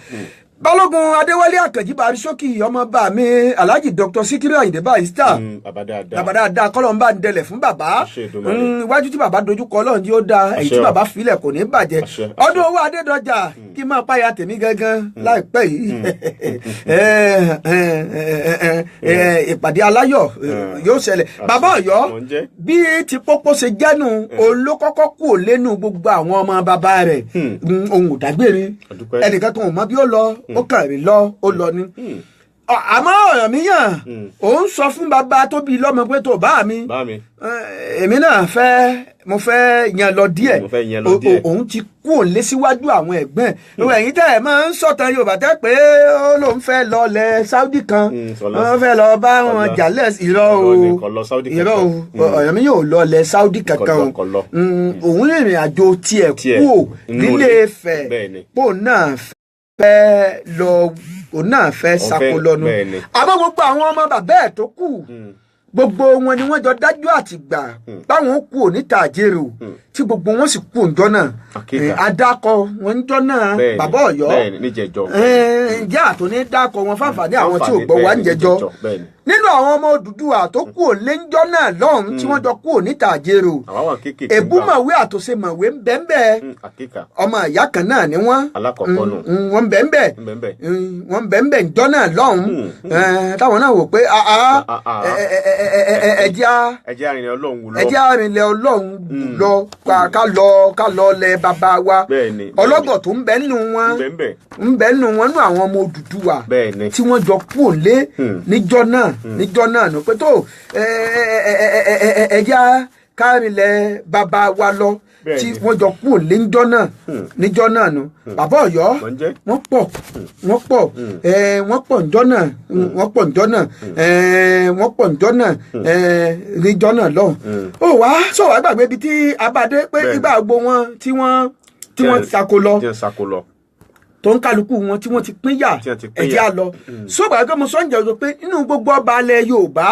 Balógun Adéwálé Àkànjí Barisókì, ọmọ bá mi Alhaji Dr. Sikiru Ayinde Barrister, Bàbá dáadáa. Bàbá dáadáa, kọ́lọ́n bá ń dẹlẹ̀ fún bàbá. Àṣẹ Èdùmàrè. Iwájú tí bàbá dojú kọ, Ọlọ́run tí ó dáa, èyí tí Àṣẹ o. bàbá filẹ̀ kò ní bàjẹ́. Àṣẹ, àṣẹ. Ọdún owó Adédọjà kí n máa páyà tèmi gangan láìpẹ́ yìí. Ìpàdé aláyọ̀ yóò ṣẹlẹ̀. Bàbá Ọ̀yọ́, Mò ń jẹ́. bí ti pópó ṣe jẹ́nu olókọ́kọ́ kù ò lẹ́nu gbogbo àwọn ọmọ bàbá rẹ̀. Òun ò dágbére. Àdúpẹ́. Ẹnìkan kan ò mọ bí ó lọ, ó kàn rí lọ, ó lọ ni. Àmọ́ Ọ̀rànmíyàn, òun sọ fún bàbá tó bí lọ́mọ pé tó bá mi, Bá mi. Èmi náà fẹ́, mo fẹ́ yan lọ díẹ̀. Mo fẹ́ yan lọ díẹ̀. Òun ti kú òun lé síwájú àwọn ẹ̀gbọ́n ẹ̀. Ẹ̀yin tẹ́ ẹ̀ máa ń sọ̀tàn Yorùbá tẹ́ pé ó lóun fẹ́ lọ lẹ̀ Saudi kan, wọ́n fẹ́ lọ bá wọn jàlẹ̀, irọ́ o. Irọ́ ni, kò lọ Saudi Irọ́ o. kankan. Ọ̀rànmíyàn ò lọ lẹ̀ Saudi kankan o. Kò lọ. Òun rìnrìn àjò tiẹ̀ Tiẹ̀, kú ò inú nílé ilé. Ifẹ̀. Bẹ́ẹ̀ ni. Pò náà fẹ́ lọ, òun náà fẹ́ Òun sako lọ́nu. bẹ́ẹ̀ ni. Àmọ́ gbogbo àwọn ọmọ bàbá ẹ̀ tó kù, gbogbo wọn ni wọ́n jọ dájú àtìgbà báwọn kú òníta àjèrò, tí gbogbo wọn sì kú òǹjọ́ náà. Àkíkà. Adakọ wọn ń jọ náà. Bẹ́ẹ̀ ni, Bàbá Ọ̀yọ́, bẹ́ẹ̀ ni, níjẹ̀jọ́. Ǹjẹ́ àtúní dákọ wọn fáǹfààní àwọn tí ò Fáǹfààní, gbọ́ wá bẹ́ẹ̀ ń ni, jẹjọ́? níjẹ̀jọ́, bẹ́ẹ̀ ni. Nínú àwọn ọmọ Odùduwà tó kú òlé ńjọ́ náà lọ́hùn tí wọ́n jọ kú òníta àjèrò, Àwa wà kéékèèké gbà. Èbúmọ̀wé àtòsèmọ̀wé ń bẹ́ẹ̀. Àkíkà. Ọmọ ìyá kan náà ni wọ́n. Alákọ̀ọ́kọ́ nù. Wọ́n ń bẹ́ẹ̀. Ń bẹ́ẹ̀. Wọ́n ń bẹ́ẹ̀ ńjọ́ náà lọ́hùn. Táwọn náà wò pé ah, ah, Ah, ah. ẹ jẹ́ Ẹ jẹ́ arìnrìn Ọlọ́run wù lọ. Ẹ jẹ́ arìnlẹ̀ Ọlọ́run lọ, ká lọ lẹ bàbá wa. Bẹ́ẹ̀ ni, bẹ́ẹ̀ ni. Ọlọ́gọ̀ tó ń bẹ nínú wọn, Bẹ́ẹ̀ bẹ́ẹ̀. ń bẹ nínú wọn, nínú àwọn ọmọ Odùduwà Bẹ́ẹ̀ ni. tí wọ́n jọ kú òlé níjọ́ náà nù pé tó ẹ jẹ́ kárìnlẹ̀ bàbá wa lọ, Bẹ́ẹ̀ tí ni. wọ́n jọ kú òlé níjọ́ náà nù. Bàbá Ọ̀yọ́, Mò ń jẹ́. wọ́n pọ̀, wọ́n pọ̀, wọ́n pọ̀ níjọ́ náà, wọ́n pọ̀ níjọ́ náà, wọ́n pọ̀ níjọ́ náà, níjọ́ náà lọ́hùn. Ó wá sọ wá gbàgbé ibi tí a bá dé pé Bẹ́ẹ̀ ni. ìgbà gbogbo wọn tí wọ́n sako lọ, Tí wọ́n sako lọ. tó ń kálukú wọn tí wọ́n ti pín yà, Tí wọ́n ti pín ẹ̀jẹ̀ yà. á lọ. Sọ́gbà pé mo sọ ń jẹ́ pé nínú gbogbo ọba alẹ́ Yorùbá,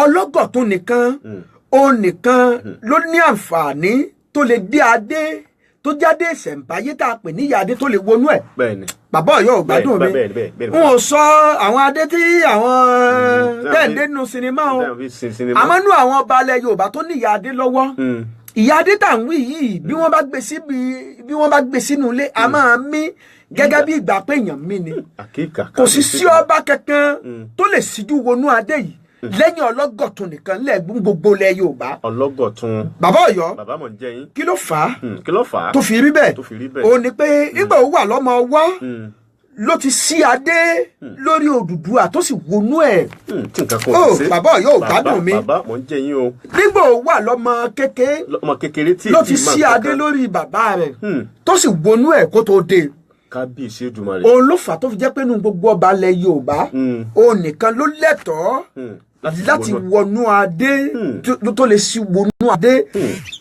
ọlọ́gọ̀tún nìkan, òun nìkan ló ní àǹfààní tó lè dé adé tó jáde ìṣẹ̀ǹbáyé tá a pè ní ìyá adé tó lè wọnú ẹ̀. Bẹ́ẹ̀ ni. Bàbá Ọ̀yọ́ ò gbádùn mi. Bẹ́ẹ̀ bẹ́ẹ̀ bẹ́ẹ̀. N ò sọ àwọn adé tí àwọn tẹ̀ǹdé nínú sinimá o. Tẹ́ǹdé fi sin sinimá. Àmọ́ nú àwọn ọba alẹ́ Yorùbá tó ní ìyá adé lọ́wọ́, ìyá adé tà ń wí yìí, bí wọ́n bá gbé síbi, bí wọ́n bá gbé sínú ilé, a máa mí gẹ́gẹ́ bí ìgbà pé èèyàn mí ni. Àkíkà. Kò sí sí ọba kankan tó lè síjú wọnú adé yìí. Lẹ́yìn Ọlọ́gọ̀tún nìkan lẹ́gbọ́n gbogbo lẹ Yorùbá. Ọlọ́gọ̀tún. Bàbá Ọ̀yọ́. Bàbá, mọ̀ ń jẹ́ yín. Kí ló fà á Kí ló fà á tó fi rí bẹ́ẹ̀? Tó fi rí bẹ́ẹ̀. Ó ní pé nígbà ó wà lọ́mọ ọwọ́ ló ti sí adé lórí Odùduwà tó sì wọnú ẹ̀. Tí nǹkan kan Ó, ò ṣe. bàbá Ọ̀yọ́ ò gbádùn mi. Bàbá, mọ̀ ń jẹ́ yín o. Nígbà ó wà lọ́mọ kékeré ọmọ kékeré tí ló ti tí mọ sí nǹkan adé kan. lórí bàbá rẹ̀ tó sì wọnú ẹ̀ kó tó dé. Kábíyèsí Èdùmàrè. Òun ló fà á tó fi jẹ́ pé nínú gbogbo ọba ilẹ̀ Yorùbá, òun nìkan ló lẹ́tọ̀ọ́ láti wọnú ẹ̀. Wọnú adé, tó lè sí wọnú adé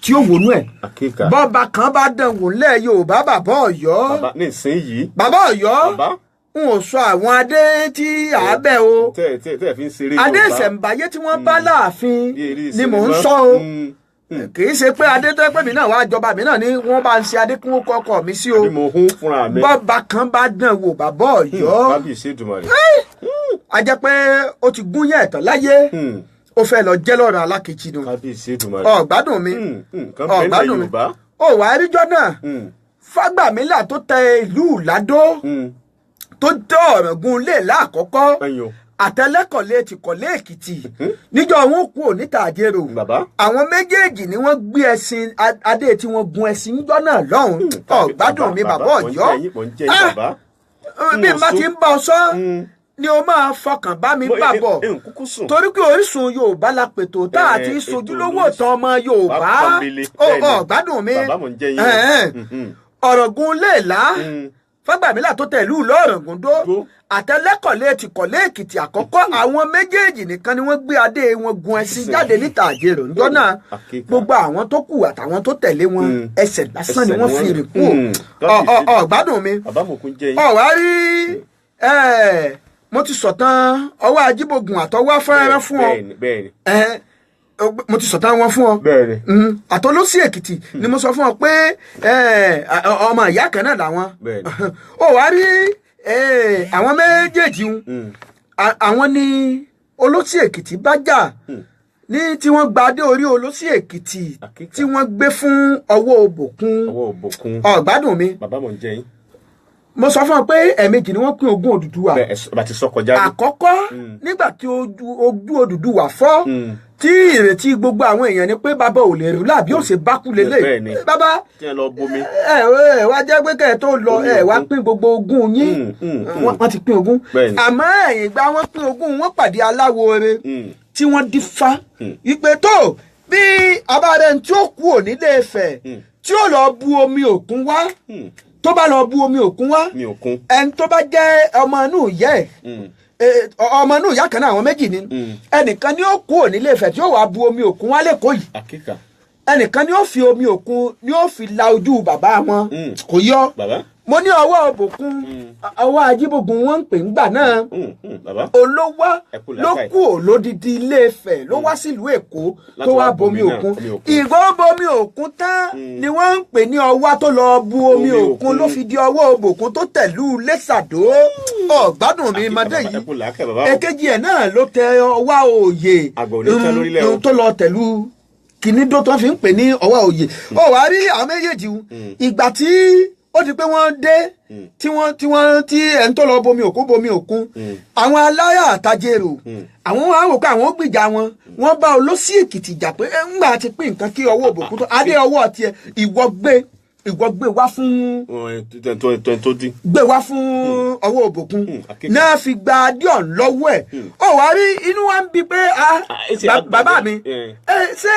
tí ó wọnú ẹ̀. Àkíkà. Bọ́ba kan bá dán wò ńlẹ̀ Yorùbá, bàbá Ọ̀yọ́, Bàbá, ní ìsinyìí. Bàbá Ọ̀yọ́, Bàbá. n ò sọ àwọn adé tí à bẹ̀ o. Tẹ́ ẹ fi ń ṣeré Adé Yorùbá. ìṣẹ̀ǹbáyé tí wọ́n bá láàfin Bí eré ni mò ń sinimá. sọ o. Kì í ṣe pé adé tó yẹ pé mi náà wàá jọba mi náà ni wọ́n bá ń ṣe adé kí wọ́n kọ́ ọkọ mi sí o. Bí mo hún fúnra mi. Bọ́ba kan bá dán wò, bàbá Ọ̀yọ́, Kábíyèsí Èdùmàrè. A jẹ́ pé ó ti gún yẹn ẹ̀tàn láyé, ó fẹ́ lọ jẹ́ lọ́rọ̀ alákejì nù. Kábíyèsí Èdùmàrè. Ọ̀gbádùn mi. Nǹkan bẹ́ẹ̀ lẹ̀ Ọ̀gbádùn mi. Yorùbá. Ó wàá ríjọ́ náà, Fágbàmílà tó tẹ ìlú Ìládó, tó tẹ Ọ̀ràngún lé láàkọ́kọ́, Ẹ̀yin o. àtẹlẹkọ̀lé tìkọ̀lé Èkìtì, níjọ́ wọn kú òníta àjẹrò. Bàbá. Àwọn méjèèjì ni wọ́n gbé ẹṣin adé tí wọ́n gun ẹṣin níjọ́ náà lọ́hùn. Ọ̀gbádùn mi, bàbá Mò ń Ọ̀yọ́. jẹ́ yín, mò ń jẹ́ yín, Ah, bàbá. bí n bá ti ń bá ọ sọ ni o máa fọkàn bá mi bà bọ̀, N kúkú sùn. torí pé Orísun Yorùbá la pètò tá a ti Eh, sojúlówó ètò tán ọmọ Yorùbá. Bàbá pọ́nbélé, Ó bẹ́ẹ̀ ni. ọ̀gbádùn mi. Bàbá, mò ń jẹ́ yín o. Ẹ̀hẹ́n. Ọ̀ràngún léèlá, Fágbàmílà tó tẹ̀lú lọ́ọ̀rọ̀gùn dó, Dó. àtẹlẹ́kọ̀lé tìkọ̀lé Èkìtì àkọ́kọ́, àwọn méjèèjì nìkan ni wọ́n gbé adé wọn gun ẹṣin jáde níta àjèrò ńjọ́ náà. Àkíkà. Gbogbo àwọn tó kù àtàwọn tó tẹ̀lé wọn, ẹsẹ̀ lásán ni Ẹsẹ̀ wọ́n ni fi wọ́n rìn kú. Ọ̀gbádùn mi. Bàbá, mò ń jẹ́ yín. Ọ̀wá rí ẹ̀, mo ti sọ̀tàn ọwọ́ Ajíbògùn àtọwọ́ afẹ́rẹ́ fún ọ. Bẹ́ẹ̀ni, bẹ́ẹ̀ni. Ẹ̀, mo ti sọ̀tàn wọn fún ọ. Bẹ́ẹ̀ni. Àtọlọ́sí Èkìtì ni mo sọ fún ọ pé ọmọ ìyá kan náà làwọn. Bẹ́ẹ̀ni. Ó wá rí àwọn méjèèjì un, àwọn ni Olósì Èkìtì bá jà ní tí wọ́n gba adé orí Olósì Èkìtì Àkíkà. tí wọ́n gbé fún ọwọ́ Òbòkun. Ọwọ́ Òbòkun. Ọ̀gbádùn mi. Bàbá, mò ń jẹ́ yín. Mo sọ fún ọ pé ẹ̀ẹ̀mejì ni wọ́n pín ogún Odùduwà. Bẹ́ẹ̀, bá ti sọ kọjá ní. Àkọ́kọ́, nígbà tí ojú Odùduwà fọ́, tí ìrètí gbogbo àwọn èèyàn ni pé bàbá ò lè rú láàbí ó ṣe bá kú lélẹ̀. Bẹ́ẹ̀ni. Bàbá, Tí ẹ lọ bomi. ẹ ẹ wá jẹ́ pé kẹ́ ẹ tó lọ, Omi ẹ wá òkun. pín gbogbo ogún yín. Wọ́n ti pín ogún, Bẹ́ẹ̀ni. àmọ́ ẹ̀yìn ìgbà wọ́n pín ogún, wọ́n pàdé aláwo re tí wọ́n dífá wípé tó bí abáre tí ó kú òní lè fẹ̀, tí ó lọ bu omi òkun wá, tó bá lọ bu omi òkun wá, Mi òkun. ẹni tó bá jẹ́ ọmọ inú ìyá ẹ̀, ọmọ inú ìyá kan náà àwọn méjì ni, ẹnìkan ni ó kú òní lè fẹ̀ tí ó wàá bu omi òkun wá lẹ́kọ̀ọ́ yìí, Àkíkà. ẹnìkan ni ó fi omi òkun ni ó fi la ojú bàbá wọn. Kò yọ. Bàbá. Mo ní ọwọ́ Òbòkun, ọwọ́ Ajíbògùn wọn ń pè ń gbà náà. Bàbá. Olówá Ẹ kú ló làákàyè. kú òlódìdí Ilé Ifẹ̀, ló wá sílùú Èkó Láti tó wá wá bomi bomi náà, òkun. omi òkun. Ìgbó bomi òkun tán ni wọ́n ń pè ní ọwá tó lọ bu omi Omi òkun, òkun. ló fi di ọwọ́ Òbòkun tó tẹ̀lú Lẹ́sàdó. Ọ̀gbádùn mi Àkíkà, mọdé bàbá, yìí. ẹ kú làákàyè, bàbá o. Èkejì ẹ̀ náà ló tẹ ọwá òye Àgbà ò ní tán lórílẹ̀ o. tó lọ tẹ̀lú kìíní tó fi ń pè ní ọwá òye. Ó wàá rí àwọn méjèèjì un, ìgbà tí ó di pé wọ́n dé, tí wọ́n tí wọ́n tí ẹni tó lọ bomi òkun bomi òkun, àwọn aláyà àtàjèrò, àwọn wá wò pé àwọn ó gbìjà wọn, wọ́n bá Olósì Èkìtì jà pé ẹ ńgbà ti pín nǹkan kí ọwọ́ Òbòkun tó adé ọwọ́ tiẹ̀, ìwọ gbé wá fún Tó dín. gbé wá fún ọwọ́ Òbòkun Àkíkà. náà fi gba adé ọ̀hún lọ́wọ́ ẹ̀. Ó wàá rí inú wa ń bi pé ah, Ah, ẹ ṣe bàbá mi, Eh. ẹ ṣé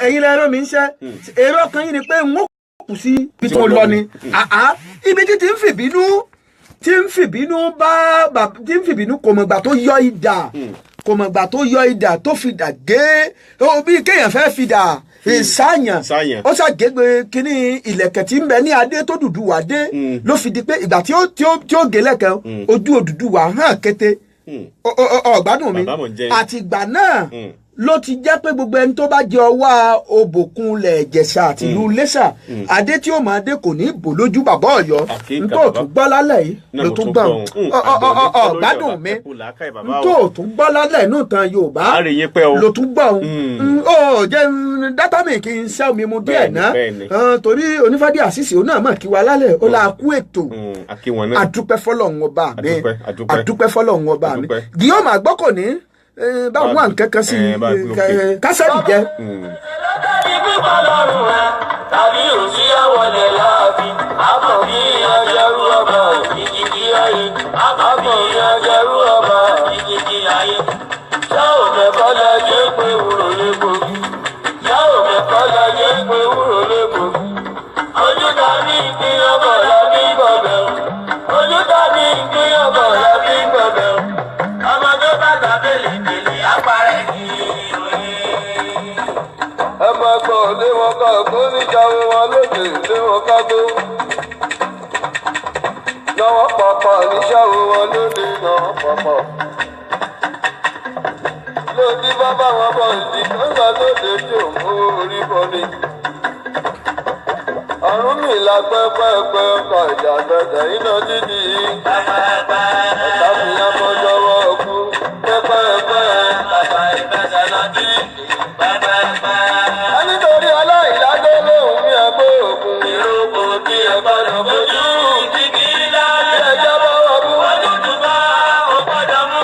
ẹ̀yin lẹ rán mi ń ṣẹ́? Èrò ọkàn yín ni pé n ó kù sí ibi tó lọ ni. Àá, ibi tí ti ń fìbínú tí ń fìbínú bá tí ń fìbínú, kò mọ̀gbà tó yọ idà, kò mọ̀gbà tó yọ idà tó fi dà gé ó, bí kéèyàn fẹ́ fi dà ìsáyàn, Sáyàn. ó ṣàgégbé kínní ìlẹ̀kẹ̀ tí ń bẹ ní adé tó Odùduwà dé, ló fi di pé ìgbà tí ó gé lẹ̀kẹ̀, ojú Odùduwà hàn kété. Ọ̀gbádùn mi. Bàbá, mò ń jẹ́ yín. Àtìgbà náà ló ti jẹ́ pé gbogbo ẹni tó bá jẹ ọwọ́ Òbòkun lẹ̀ Ìjẹ̀ṣà àti ìlú Iléṣà, adé tí ó máa dé kò ní í bò lójú bàbá Ọ̀yọ́. Àkíkà, Ntó bàbá. tún gbọ́ lálẹ́ yìí Náà ló mo tún tún gbọ́. gbọ́ òun. Àgbà ò ní tán lórí Ọ̀gbádùn ọ̀rọ̀. mi. Ẹ kú làákàyè, bàbá o. Ntó tún gbọ́ lálẹ́ inú ìtàn Yorùbá A rí yín pẹ́ o. ló tún gbọ́ òun. Ó jẹ́ dátà mi kí n ṣẹ́ omi mu díẹ̀ Bẹ́ẹ̀ni, ná. bẹ́ẹ̀ni. Torí onífádé àṣìṣe òun náà mọ̀ kí wa lálẹ́ ó la kú ètò. Akí wọn náà. Adúpẹ́ fọlọ́run ọba mi. Adúpẹ́, adúpẹ́. Adúpẹ́ fọlọ́run ọba mi. Adúpẹ́. Guillaume Àgbọ́kọ̀ní. bá wà nǹkan kan sí Bá gbé òkè. kásẹ̀tì jẹ́. Tàbí pípa lọ́rùn ẹ̀ tàbí òsì àwọlẹ̀ láàfin. Àkànbí ajẹrú ọba ìjìjì ayé. Àkànbí ajẹrú ọba ìjìjì ayé. Ṣá ò mẹ́kọ́ la jẹ́ pé wúrò lépo. Ṣá ò mẹ́kọ́ la jẹ́ pé wúrò lépo. Ojú tàbí ìpín ọkọ̀ la fi ń gbọ̀bẹ̀ o. Ojú tàbí ìpín ọkọ̀ la fi ń gbọ̀bẹ̀ o. Ọmọ tó bá tàbí lè apárẹ̀ kì í òye. Ẹ máa gbọ́ lé wọn ká kó níjàwé wọn lóde lé wọn ká gbó. Lọ́wọ́ pàpà níṣàwó wọn lóde lọ́wọ́ pàpà. Lóde bàbá wọn bọ̀ sí kọ́ńtà lóde tí ò mú orí bọ́ni. Ọ̀run mi la pẹ́pẹ́pẹ́ ọkọ̀ ìjà gbẹ̀dẹ̀ iná dídì. Ọ̀tá mi á mọ́ lọ́wọ́ kú pẹ́pẹ́pẹ́. Nítorí aláìládé lòun ní agbó òkun. Ìrókò tí ẹ gbọ́dọ̀ fojú kíkí lá. Bí ẹja bá wà bú. Ojútùú bá ò gbọ́dọ̀ mú.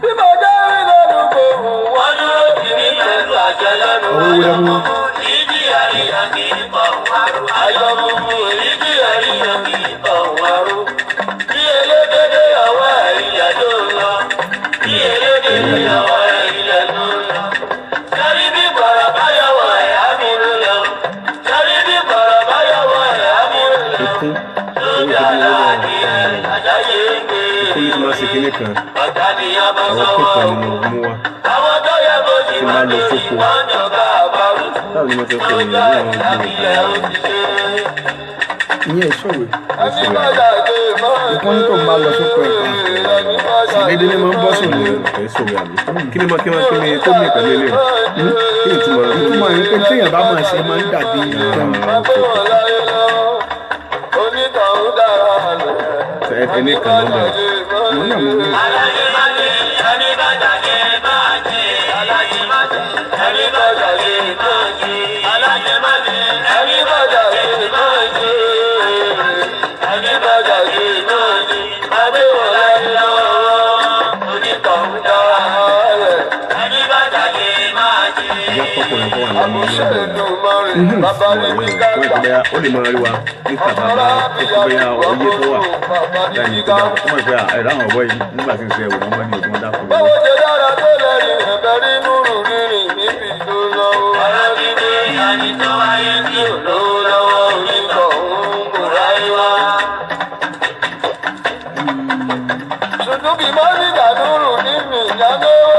Bí mo jẹ́ rí lórúkọ òun wá. Wọ́n dúró tì mí pẹ̀lú àṣẹ lẹ́nu. Owó wúlẹ̀ mú. Ìjì àríyá kì í pọ̀ wárú. Ayọ̀ funfun èyí Ìjì àríyá kì í pọ̀ wárú. bí elégédé ọwọ́ ilẹ̀ ló ń lọ. Bí elégédé ọwọ́ ilẹ̀ ló ń lọ. Sẹ́rí bí gbọ̀rọ̀ bá yọwọ́ ẹ̀ á mú ló lọ. Sẹ́rí bí gbọ̀rọ̀ bá yọwọ́ ẹ̀ á mú ló lọ. Ikún Lójú owó tó bí owó àlá ni ẹ̀ àjáyé ń gbé. Ikún ní tí máa ṣe kinní kan Ọ̀tá ni ọmọ àwọn sọ́wọ́ pépà o. ni mo mú wá. Àwọn tó yẹ kó sì Tí máa máa lọ lórí sóko. wọ́n jọba àbárò. Báwo ni mo ti pè é ní àwọn gbòòrò Ìyẹn ìṣòwò. Ẹni bá dàgbé máa Ìkún ní tó ń bá lọ sóko ẹ̀ka. Ẹni bá dàgbé Dédé ni mo ń bọ́ sùn ní. Ẹ̀ sọ̀rọ̀ àbí kí ni mo kí ni kí ni tó ní pẹ̀lú ilé kí ni ìtumọ̀ rẹ̀? Ìtumọ̀ yìí pé téèyàn bá máa ṣe máa ń dàbí nǹkan. Máa gbé wọn láyé lọ́wọ́. Onítọ̀hún dára lẹ̀. Ẹni kan ló ń bẹ̀rẹ̀. Mo náà mo ní. Aláyé má jẹ, ẹni bá jàjẹ máa jẹ. Aláyé má jẹ, ẹni bá jàjẹ máa jẹ. Aláyé má jẹ, ẹni bá jàjẹ máa jẹ. Ẹni bá jàjẹ máa jẹ. Máa gbé wọn láyé lọ́wọ́. Onítọ̀hún dára Lẹ̀. ẹni bá jàjẹ máa jẹ. Ìyá kọkùnrin kọ́ wà lọ́mọ Àmúṣe lọ́dọ̀ rẹ̀. Èdùmàrè bàbá ní Ó kíkà lè bóyá ó lè máa rí wa níta bàbá ó kó bóyá oyé tó wà láyé tó bá ó mọ̀ pé ẹ̀rọ àwọn ọ̀bọ yìí nígbà tí ń sọ ẹ̀wọ̀n wọn ní ògùn dákú Báwo ṣe dára tó lẹ́rìn ẹ̀bẹ̀ rí núrù rírìn níbi tó lọ́wọ́. Ọ̀rọ̀ dídé ẹni tó wáyé tí ò lówó lọ́wọ́ onítọ̀hún kò ráyé wá. Ṣùgbọ́n bí mo ní ìdádúró ní mi ìyá lówó.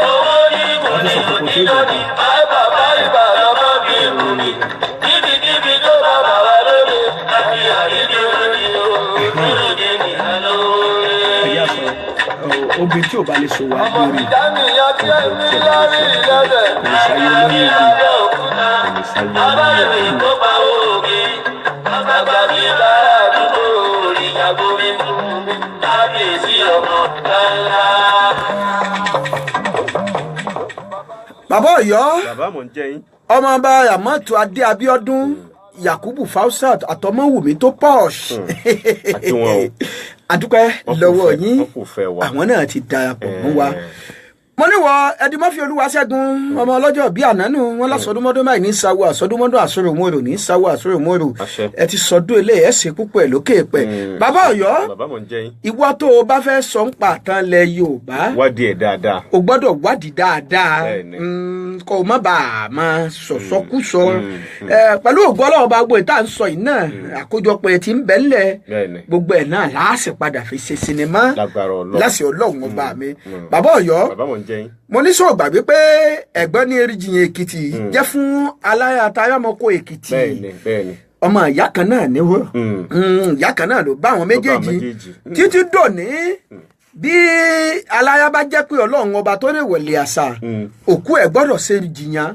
Owó ní kò ní òní lónìí. Báyìí bàbá ìbà lọ́mọ bí Bí mi, níbikíbi tó bá bàbá lóde, àti àrídìí lóde o, lóde nìkan lóore. Ẹ̀yà sọ obìnrin tí ò bá lè ṣòwò ọmọ àgbèrè ìjà nìyá tí ẹ ní lárí ìlẹ́dẹ̀. kò lè ṣayé lórí ibi. Lábẹ́ òkúta. kò lè sáyé Abáyọ̀mí kó pa òkè, àgbàgbà mi bá àdúgbò òrìyàgbó mi fún mi, kábíyèsí ọmọ ńlá. Bàbá Ọ̀yọ́, Bàbá mò ń jẹ́ yín. ọmọọba Ramatu Adé Abíọ́dún Yakubu Fausat àtọmọwùmí tó posh. Àti wọn o. Adúpẹ́ Wọ́n kò lọ́wọ́ yín, wọ́n kò fẹ́ wa. àwọn náà ti darapọ̀ mọ́ wa. Mo níwọ Ẹdínmọ́fì Olúwaṣẹ́gun ọmọ ọlọ́jọ́ bíi ànánú wọn lásọdúnmọ́dún báyìí ní sáwọ́ àsọdúnmọ́dún àsọròmọ́rò ní sáwọ́ àsọròmọ́rò. Àṣẹ. Ẹ ti sọdún ilé ẹ ṣe púpọ̀ ẹ lókè pẹ̀. Bàbá Ọ̀yọ́, Bàbá mò ń jẹ́ yín. ìwọ tó o bá fẹ́ sọ ń pa àtàn lẹ Yorùbá, Wádìí ẹ̀ dáadáa. o gbọ́dọ̀ wádìí dáadáa. Bẹ́ẹ̀ni. Kó o má bàa máa sọ̀sọ́kúsọ. Pẹ̀lú ògo Ọlọ́run bá gbogbo ìta ń sọ yìí náà, àkójọpọ̀ ẹ̀ ti ń bẹ ńlẹ̀, Bẹ́ẹ̀ni. gbogbo ẹ̀ náà láàsì padà fi ṣe sinimá Lágbára Ọlọ́run. láṣẹ Ọlọ́run ọba mi. Bàbá Ọ̀yọ́, Bàbá mò ń jẹ́ yín. mo ní sọ̀rọ̀ gbàgbé pé ẹ̀gbọ́n ní Eríjìyàn Èkìtì jẹ́ fún aláyàtayámọ́kọ Èkìtì. Bẹ́ẹ̀ni bẹ́ẹ̀ni. Ọmọ ìyá kan náà ni wọ́n. Ìyá kan náà ló bá àwọn méjèèjì méjèèjì. títí dòní. Bí aláya bá jẹ́ pé Ọlọ́run ọba tó lè wọlé àṣà, òkú ẹ̀ gbọ́dọ̀ ṣe jìyàn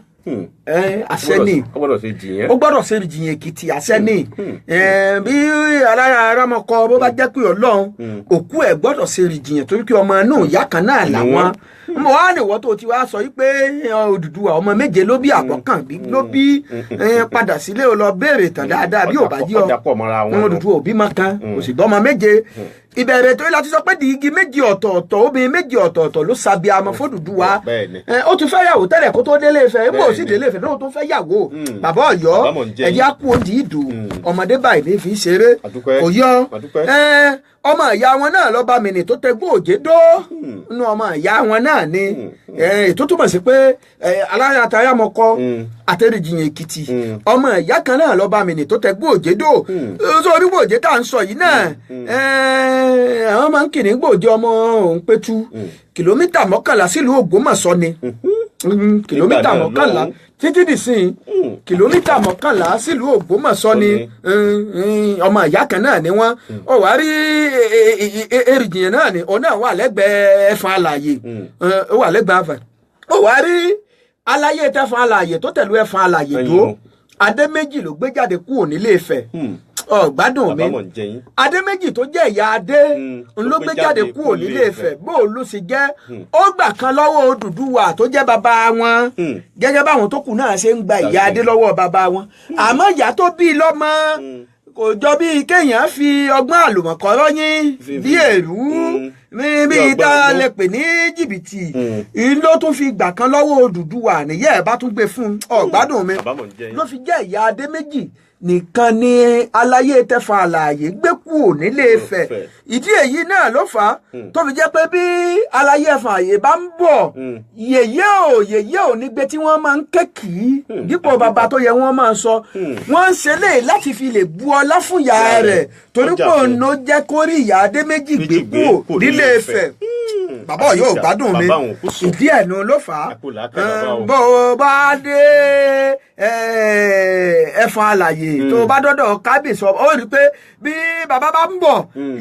àṣẹ ni. Ó gbọ́dọ̀ ṣe jìyàn. Ó gbọ́dọ̀ ṣe jìyàn Èkìtì, àṣẹ ni. Bí aláya arámọkọ bó bá jẹ́ pé Ọlọ́run, òkú ẹ̀ gbọ́dọ̀ ṣe jìyàn torí pé ọmọ inú ìyá kan náà làwọn. Mo wá nìwọ tó ti wá sọ yìí pé Odùduwà ọmọ méje ló bí, àbọ̀kàn bí ló bí, padà sílé o lọ béèrè tàn dáadáa bí ò bá yí ọ. Ọjà pọ̀ mọ́ra wọn. Odùduwà òbí mọ kan kò sì gbọ́mọ méje. Ìbẹ̀rẹ̀ tó yẹ láti sọ pé di igi méjì ọ̀tọ̀ọ̀tọ̀, obìnrin méjì ọ̀tọ̀ọ̀tọ̀ ló ṣàbíamọ f'Odùduwà. Ó tún fẹ́ yàwó tẹ́lẹ̀ kó tó délé Ifẹ̀, ó sì délé Ifẹ̀ lóò tó fẹ́ yàwó. Bàbá Ọ̀yọ́ ẹ̀jẹ̀ á kú òdì ìdò, ọmọdé báyìí ní fi ṣeré kò yọ. Ọmọ ìyá wọn náà lọ́ba mìnì tó tẹgbó òjé dó nínú ọmọ ìyá wọn náà ni ètò túmọ̀ sí pé aláya àtàyàmọkọ àtẹrìjìyàn Èkìtì, ọmọ ìyá kan náà lọ́ba mìnì tó tẹgbó òjé dó. Sórí gbòjé tá à ń sọ yìí náà, àwọn máa ń kì ní gbòjé ọmọ òun pétu kìlómítà 11 sílùú Ògbómọ̀ṣọ́ ni, kìlómítà 11 títí dìsín, kìlómítà 11 sílùú Ògbómọ̀ṣọ́ ni. Ọmọ ìyá kan náà ni wọ́n. Ó wá rí Èrìjìyàn náà ni òun náà wà lẹ́gbẹ̀ẹ́ Ẹ̀fọn Alààyè, ó wà lẹ́gbẹ̀ẹ́ Ẹ̀fọn. Ó wá rí aláyé tẹ́fọn alààyè tó tẹ̀lú Ẹ̀fọn Alààyè tó adé méjì ló gbé jáde kúrò nílé Ifẹ̀. Ọ̀gbádùn mi, adé méjì tó jẹ́ ìyá adé ń ló gbé jáde kúrò nílé Ifẹ̀. Bó o ló ṣe jẹ́, ó gbà kan lọ́wọ́ Odùduwà tó jẹ́ bàbá wọn, gẹ́gẹ́ báwọn tó kù náà ṣe ń gba ìyá adé lọ́wọ́ bàbá wọn. Àmọ́ ìyá tó bí lọ́mọ kò jọ bí kéèyàn fi ọgbọ́n àlùmọ̀kọ́rọ́ yín bí èrú bí tá a lè pè ní jìbìtì, ló tún fi gbà kan lọ́wọ́ Odùduwà nìyẹn ẹ̀ bá tún gbé fún. Ọ̀gbádùn mi, ló fi jẹ́ ìyá adé méjì nìkan ni aláyé tẹfọn alààyè gbé kúrò nílé Ifẹ̀. Ìdí èyí náà ló fà á tó fi jẹ́ pé bí aláyé ẹfọn àyè bá ń bọ̀, yèyé ò yèyé ò nígbé tí wọ́n máa ń kékìí dípò bàbá tó yẹ wọ́n máa sọ. Wọ́n ń ṣe léè láti fi lè bu ọlá fún ìyá rẹ̀, torí pé òun ló jẹ́ kó rí ìyá adé méjì gbé kúrò nílé Ifẹ̀. Bàbá yóò gbádùn mi, ìdí ẹ̀ nu ló fà á. Bó o bá dé Ẹ̀fọn Alààyè tó bá dọ́dọ̀ kábíyèsí, ó rí i pé bí bàbá bá ń bọ̀,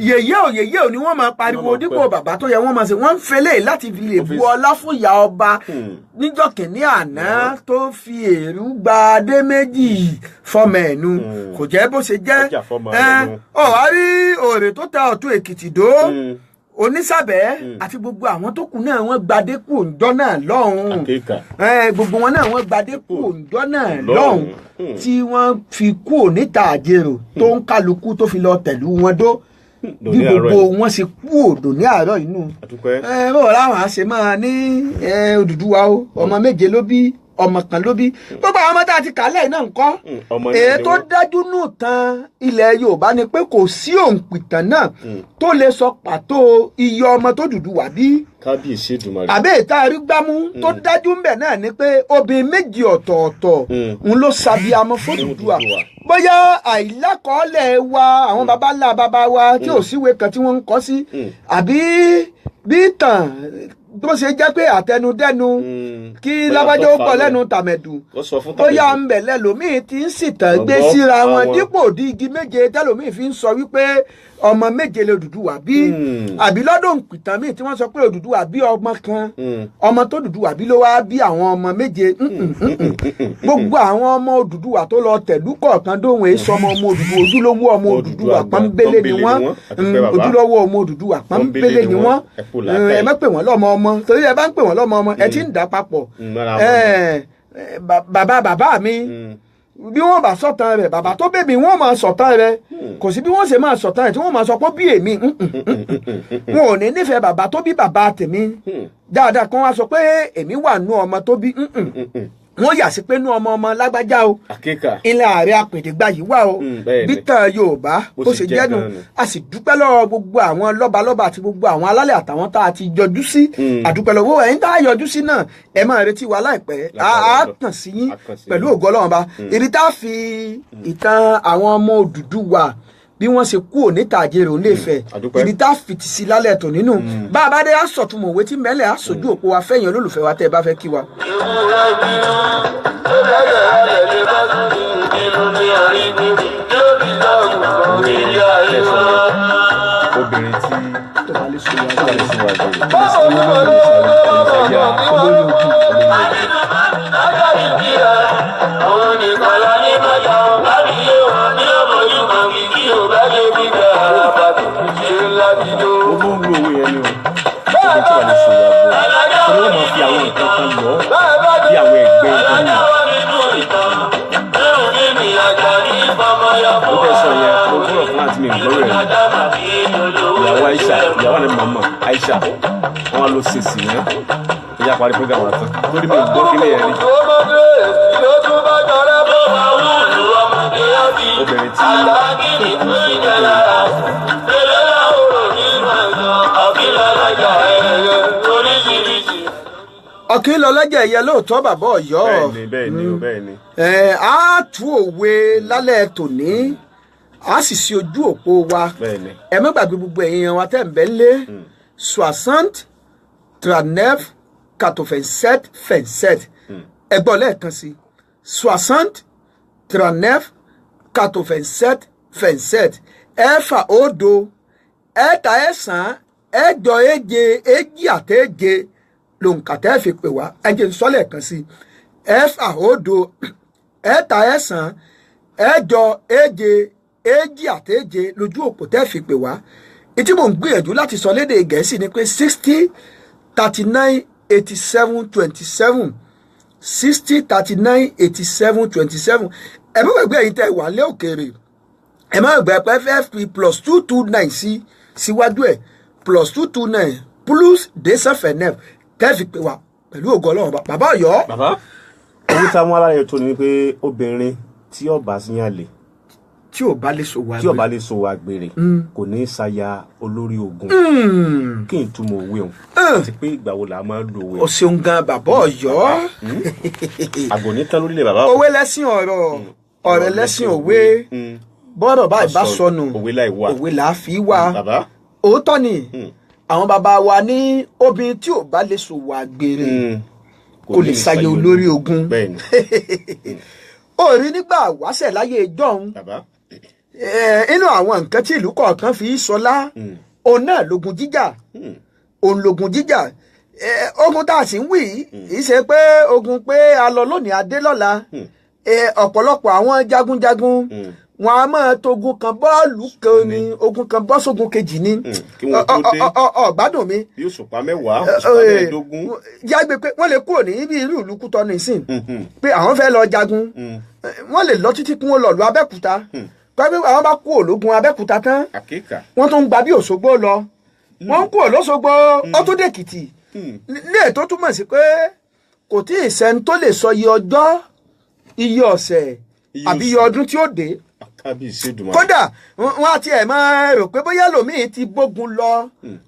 yèyé ò yèyé ò ní wọ́n máa pariwo dípò bàbá tó yẹ wọ́n máa ṣe. Wọ́n ń fẹlẹ̀ láti fi lè bu ọlá fún ìyá ọba níjọ́ kìíní àná tó fi èrú gba adé méjì fọmọ ẹ̀nu. Kò jẹ́ bó ṣe jẹ́. Ọ̀ wá rí òrè tó ta Ọ̀tún Èkìtì dó onísàbẹ̀ àti gbogbo àwọn tó kù náà wọ́n gbadé kú òǹjọ́ náà lọ́hùn-ún. Gbogbo wọn náà wọ́n gbadé kú òǹjọ́ náà lọ́hùn-ún tí wọ́n fi kú níta àjèrò tó ń kálukú tó fi lọ tẹ̀lú wọn dó bí gbogbo wọn ṣe kú òdò ní àárọ̀ inú. Bó láwọn á ṣe máa ní Odùduwà o, ọmọ méje ló bí, ọmọ kan ló bí. Gbogbo àwọn ọmọ tá a ti kà lẹ́yìn náà ń kọ́. Èyí tó dájú nù tán ilẹ̀ Yorùbá ni pé kò sí òǹpìtàn náà tó lè sọ pàtó iye ọmọ tó Odùduwà bí. Kábíyèsí Èdùmàrè. Àbẹ́ ìta arígbámú tó dájú ńbẹ̀ náà ni pé obìnrin méjì ọ̀tọ̀ọ̀tọ̀ ń ló ṣàbíamọ f'Odùduwà. Bóyá àìlákọọ́lẹ̀ wa àwọn baba ńlá baba wa tí ò síwèé kan tí wọ́n ń kọ sí, àbí bí tàn tó ṣe jẹ́ pé àtẹnudẹ́nu kí lábájá ó gbọ́ lẹ́nu tàmẹ̀dù, bóyá ń bẹ̀ lẹ́lòmíì tí ń sìtàn gbé síra wọn dípò di igi méje tẹ́lòmíì fi ń sọ wípé ọmọ méje lè Odùduwà bí, àbí lọ́dún ìpìtàn míì tí wọ́n sọ pé Odùduwà bí ọmọ kan, ọmọ tó Odùduwà bí ló wá bí àwọn ọmọ méje. Gbogbo àwọn ọmọ Odùduwà tó lọ tẹ̀lú kọ̀ọ̀kan dóhùn èso ọmọ ọmọ Odùduwà, ojúlówó ọmọ Odùduwà pọ́nbélé ni wọ́n, ojúlówó ọmọ Odùduwà pọ́nbélé ni wọ́n. Ẹ má pè wọ́n lọ́mọ ọmọ, torí ẹ bá ń pè wọ́n lọ́mọ ọmọ ẹ ti ń dà papọ̀. Bàbá bàbá mi bí wọ́n bá sọ̀tàn rẹ̀, bàbá tó bèbí wọ́n máa sọ̀tàn rẹ̀, kò sí bí wọ́n ṣe máa sọ̀tàn rẹ̀ tí wọ́n máa sọ pé bí èmi wọn ò ní nífẹ̀ẹ́ bàbá tó bí bàbá tèmi dáadáa kan wá sọ pé èmi wà nú ọmọ tó bí, wọ́n yà sí pé nú ọmọ ọmọ lágbájá o, ilẹ̀ ààrẹ apèdègbà yìí wà o. Bítàn Yorùbá bó ṣe jẹ́nu, a sì dúpẹ́ lọ́wọ́ gbogbo àwọn lọ́balọ́ba àti gbogbo àwọn alálẹ̀ àtàwọn tá a ti yọjú sí. Àdúpẹ́ lọ́wọ́ ẹ̀yin tá a yọjú sí náà, ẹ máa retí wa láìpẹ́, a kàn sí yín pẹ̀lú ògo Ọlọ́run ba. Ibi tá a fi ìtàn àwọn ọmọ Odùduwà bí wọ́n ṣe kúrò níta àjèrò Ilé-Ifẹ̀, ibi tá a fìtì sí lálẹ́ tò nínú bá a bá dé aṣọ̀túnmọ̀ òwe tí mẹ́lẹ̀ aṣojú òpó wa fẹ́yìn olólùfẹ́ wa tẹ́ ẹ bá fẹ́ kí wa. Obìnrin tí tó bá lè sọ wá tó bá lè sọ wá jèrè mo mú lu owó yẹn ni o, obìnrin tí wà lè sọ wá jèrè torí wọ́n máa fi àwọn nǹkan kan lọ bí àwọn ẹgbẹ́ nǹkan nù. Ó fẹ́ sọ yẹn, mo gbọ́dọ̀ fún àǹtí mi lọ́rọ̀ ẹ̀ ìyàwó Aisha, ìyàwó ni mọ̀mọ́ Aisha, wọn ló ṣe sí náà. Ẹ jẹ́ àparí program wa tán torí mi ò gbọ́ kílẹ̀ yẹn rí. Ọmọdé ló tún bá jọrẹ bó máa wù ú ọmọdé á bí. Obìnrin tí Àtàkìrì fún ìjẹlára. Èlé òrò nínú ẹ̀sán ọ̀kìlọ́lọ́jà ẹ̀yẹ oríṣiríṣi. Ọ̀kìn lọ lọ́jà ẹ̀yẹ lóòótọ́, bàbá Ọ̀yọ́. Bẹ́ẹ̀ ni, bẹ́ẹ̀ ni o, bẹ́ẹ̀ ni. Ẹ̀ á tú òwe lálẹ́ tòní, á sì sí ojú òpó wa. Bẹ́ẹ̀ ni. Ẹ má gbàgbé, gbogbo ẹ̀yin wa tẹ́ ń bẹ́ lé, 60 39 87 27. Ẹ gbọ́ lẹ́ẹ̀kan sí, 60 39 87 27. Ẹ̀fà, òdo, ẹ̀ta, ẹ̀sán, ẹ̀jọ, èje, èjì àti èje lòǹkà tẹ́ fi pè wá. Ẹ jẹ́ n sọ lẹ́ẹ̀kan sí, ẹ̀fà, òdo, ẹ̀ta, ẹ̀sán, ẹ̀jọ, èje, èjì àti èje lójú òpó tẹ́ fi pè wá. Ìtí mò ń gbìyànjú láti sọ lédè Gẹ̀ẹ́sì ni pé 60 39 87 27, 60 39 87 27. Ẹ má gbàgbé, ẹ̀yin tẹ́ wà lé òkèèrè, ẹ má gbàgbé pé fẹ́ fi +229 sí síwájú ẹ̀, +229 +229 tẹ́ fi pè wá pẹ̀lú ògo Ọlọ́run. Bàbá Ọ̀yọ́. Bàbá, owó tá a mú aláyọ̀ tó ni wípé obìnrin tí ó bá sí yàn lè tí ò bá lè ṣòwò tí ó bá àgbẹ̀ lè ṣòwò àgbèrè, kò ní í ṣaya olórí ogun. Kí n túmọ̀ òwe òun àti pé ìgbà wo là á máa lo òwe? O ṣeun gan, bàbá Ọ̀yọ́. Àgò ní tán lórílẹ̀, bàbá o. Òwe lẹ́sìn ọ̀rọ̀, ọ̀rọ̀ lẹ́sìn òwe. Bọ́rọ̀ báyìí bá sọnù, òwe láì wà. Òwe là á fi wá. Bàbá. Òótọ́ ni àwọn bàbá wa ní obìnrin tí ò bá lè ṣòwò àgbèrè kò lè ṣayé olórí ogun. Bẹ́ẹ̀ ni. Ó rí nígbà wáṣẹ̀ láyé ìjọ́un, Bàbá. Inú àwọn nǹkan tí ìlú kọ̀ọ̀kan fi sọlá, òun náà lógun jíjà, òun lógun jíjà. Ogun tá a sì ń wí yìí, kì í ṣe pé ogun pé a lọ lónìí, a dé lọ́la. Ọ̀pọ̀lọpọ̀ àwọn jagunjagun, wọn a máa togun kan bọ́ọ̀lù kan ní ogun kan bọ́ sógun kejì ni. Kí wọ́n tó dé. Ọ̀gbádùn mi. Bí òṣùpá 10, òṣùpá 15. Jágbe pé wọ́n lè kúrò ní ibi irú ìlú Kútọ́nù ìsìn pé àwọn fẹ́ lọ jagun, wọ́n lè lọ títí kún ó lọ lu Abẹ́òkúta, pé àwọn bá kúrò lógun Abẹ́òkúta tán, Àkíkà. wọ́n tún ń gba bí Òṣogbo lọ, wọ́n ń kúrò lọ́sọ̀gbó, ó tún dèkìtì ní ètò. Túmọ̀ sí pé kò tí ì sẹ́ni tó lè sọ iye ọjọ́, iye ọ̀sẹ̀ Iye àbí oṣù. iye ọdún tí ó dé. Kábíyèsí Èdùmàrè. Kódà wọ́n á tiẹ̀ máa rò pé bóyá ẹlòmíì ti bógun lọ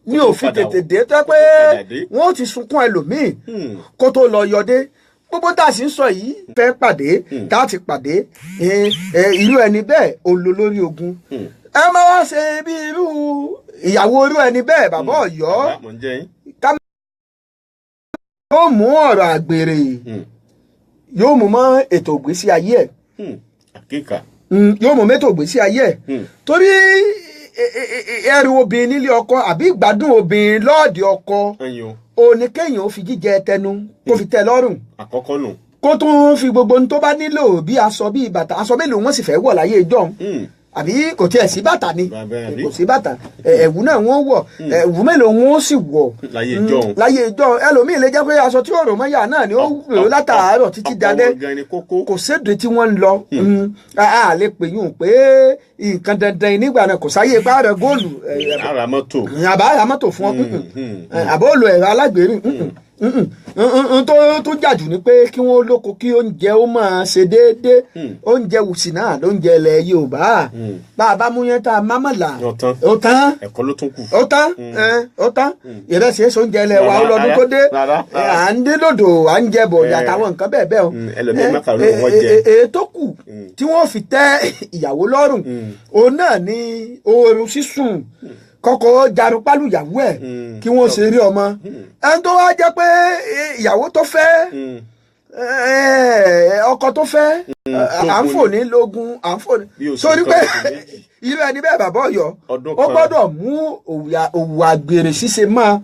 ní kó tó òfin padà tètè dé tó kó pé tó padà dé. wọ́n ó ti sunkún ẹlòmíì kó tó lọ yọdé. Gbogbo tá a sì ń sọ yìí, fẹ́ pàdé tá a ti pàdé, irú ẹni bẹ́ẹ̀ olólórí ogun. Ẹ máa wá ṣe bí irú ìyàwó irú ẹni bẹ́ẹ̀, bàbá Ọ̀yọ́, Bàbá, mò ń jẹ́ yín. Yóò mú ọ̀rọ̀ àgbèrè, yóò mú mọ́ ètò ìgbésí ayé ẹ̀. Àkíkà. Yóò mú mẹ́tò ìgbésí ayé ẹ̀, torí ẹrù obìnrin nílé ọkọ àbí ìgbádùn obìnrin lọ́ọ̀dì ọkọ Ẹyin o. òní kéèyàn ó fi jíjẹ tẹnu kó fi tẹ́ lọ́rùn, Àkọ́kọ́ nù. kó tún fi gbogbo ohun tó bá nílò, bí aṣọ, bí bàtà. Aṣọ mélòó wọ́n sì fẹ́ wọ̀ láyé ìjọ́un? Àbí kò tiẹ̀ sí bàtà ni? Bàbá, àbí? Kò sí bàtà. Ẹ̀wù náà wọ́n wọ̀, ẹ̀wù mélòó wọ́n sì wọ̀? Láyé ìjọ́un. Láyé ìjọ́un, ẹlòmíì lè jẹ́ pé aṣọ tí òrò mọ́yà náà ni ó rò látàárọ̀ títí Ọ̀pọ̀ dalẹ́. wọn gan ni kókó. Kò séde tí wọ́n ń lọ. A lè pè yún pé nǹkan dandan nígbà náà, kò sáyé ipá rẹ̀ góòlù Ara mọ́tò. àbá ara mọ́tò fún ọ, àbá ó lo ẹ̀rọ alágbèrè. N tó jàjù ni pé kí wọ́n lóko, kí oúnjẹ ó máa ṣe déédéé. Oúnjẹ wùsì náà lóúnjẹ ilẹ̀ Yorùbá. Bá a bá mú yẹn tá a má mọ̀lá, Ó tán. ó tán. Ẹ̀kọ́ ló tún kù. Ó tán, ó tán. Ìrẹsì èso oúnjẹ ilẹ̀ wa, ó lọ́dún tó dé. Rárá, rárá. À ń dé lòdò, à ń jẹ bọ̀dì àtàwọn nǹkan bẹ́ẹ̀ bẹ́ẹ̀ o. Ẹlòmíì mákàrónì wọ́n jẹ. Èyí tó kù tí wọ́n fi tẹ́ ìyàwó lọ́rùn, òun náà ni oorun sísùn, kọ́kọ́ jarunpálù ìyàwó ẹ̀, kí wọ́n ṣe rí ọmọ. Ẹni tó wá jẹ́ pé ìyàwó tó fẹ́, ọkọ tó fẹ́, à ń fò ní lógún, à ń fò ní Bí oṣù sórí kan, pé oṣù méjì. Irú ẹni bẹ́ẹ̀, bàbá Ọ̀yọ́, Ọdún ó kan. gbọ́dọ̀ mú òwò àgbèrè ṣíṣe mọ́.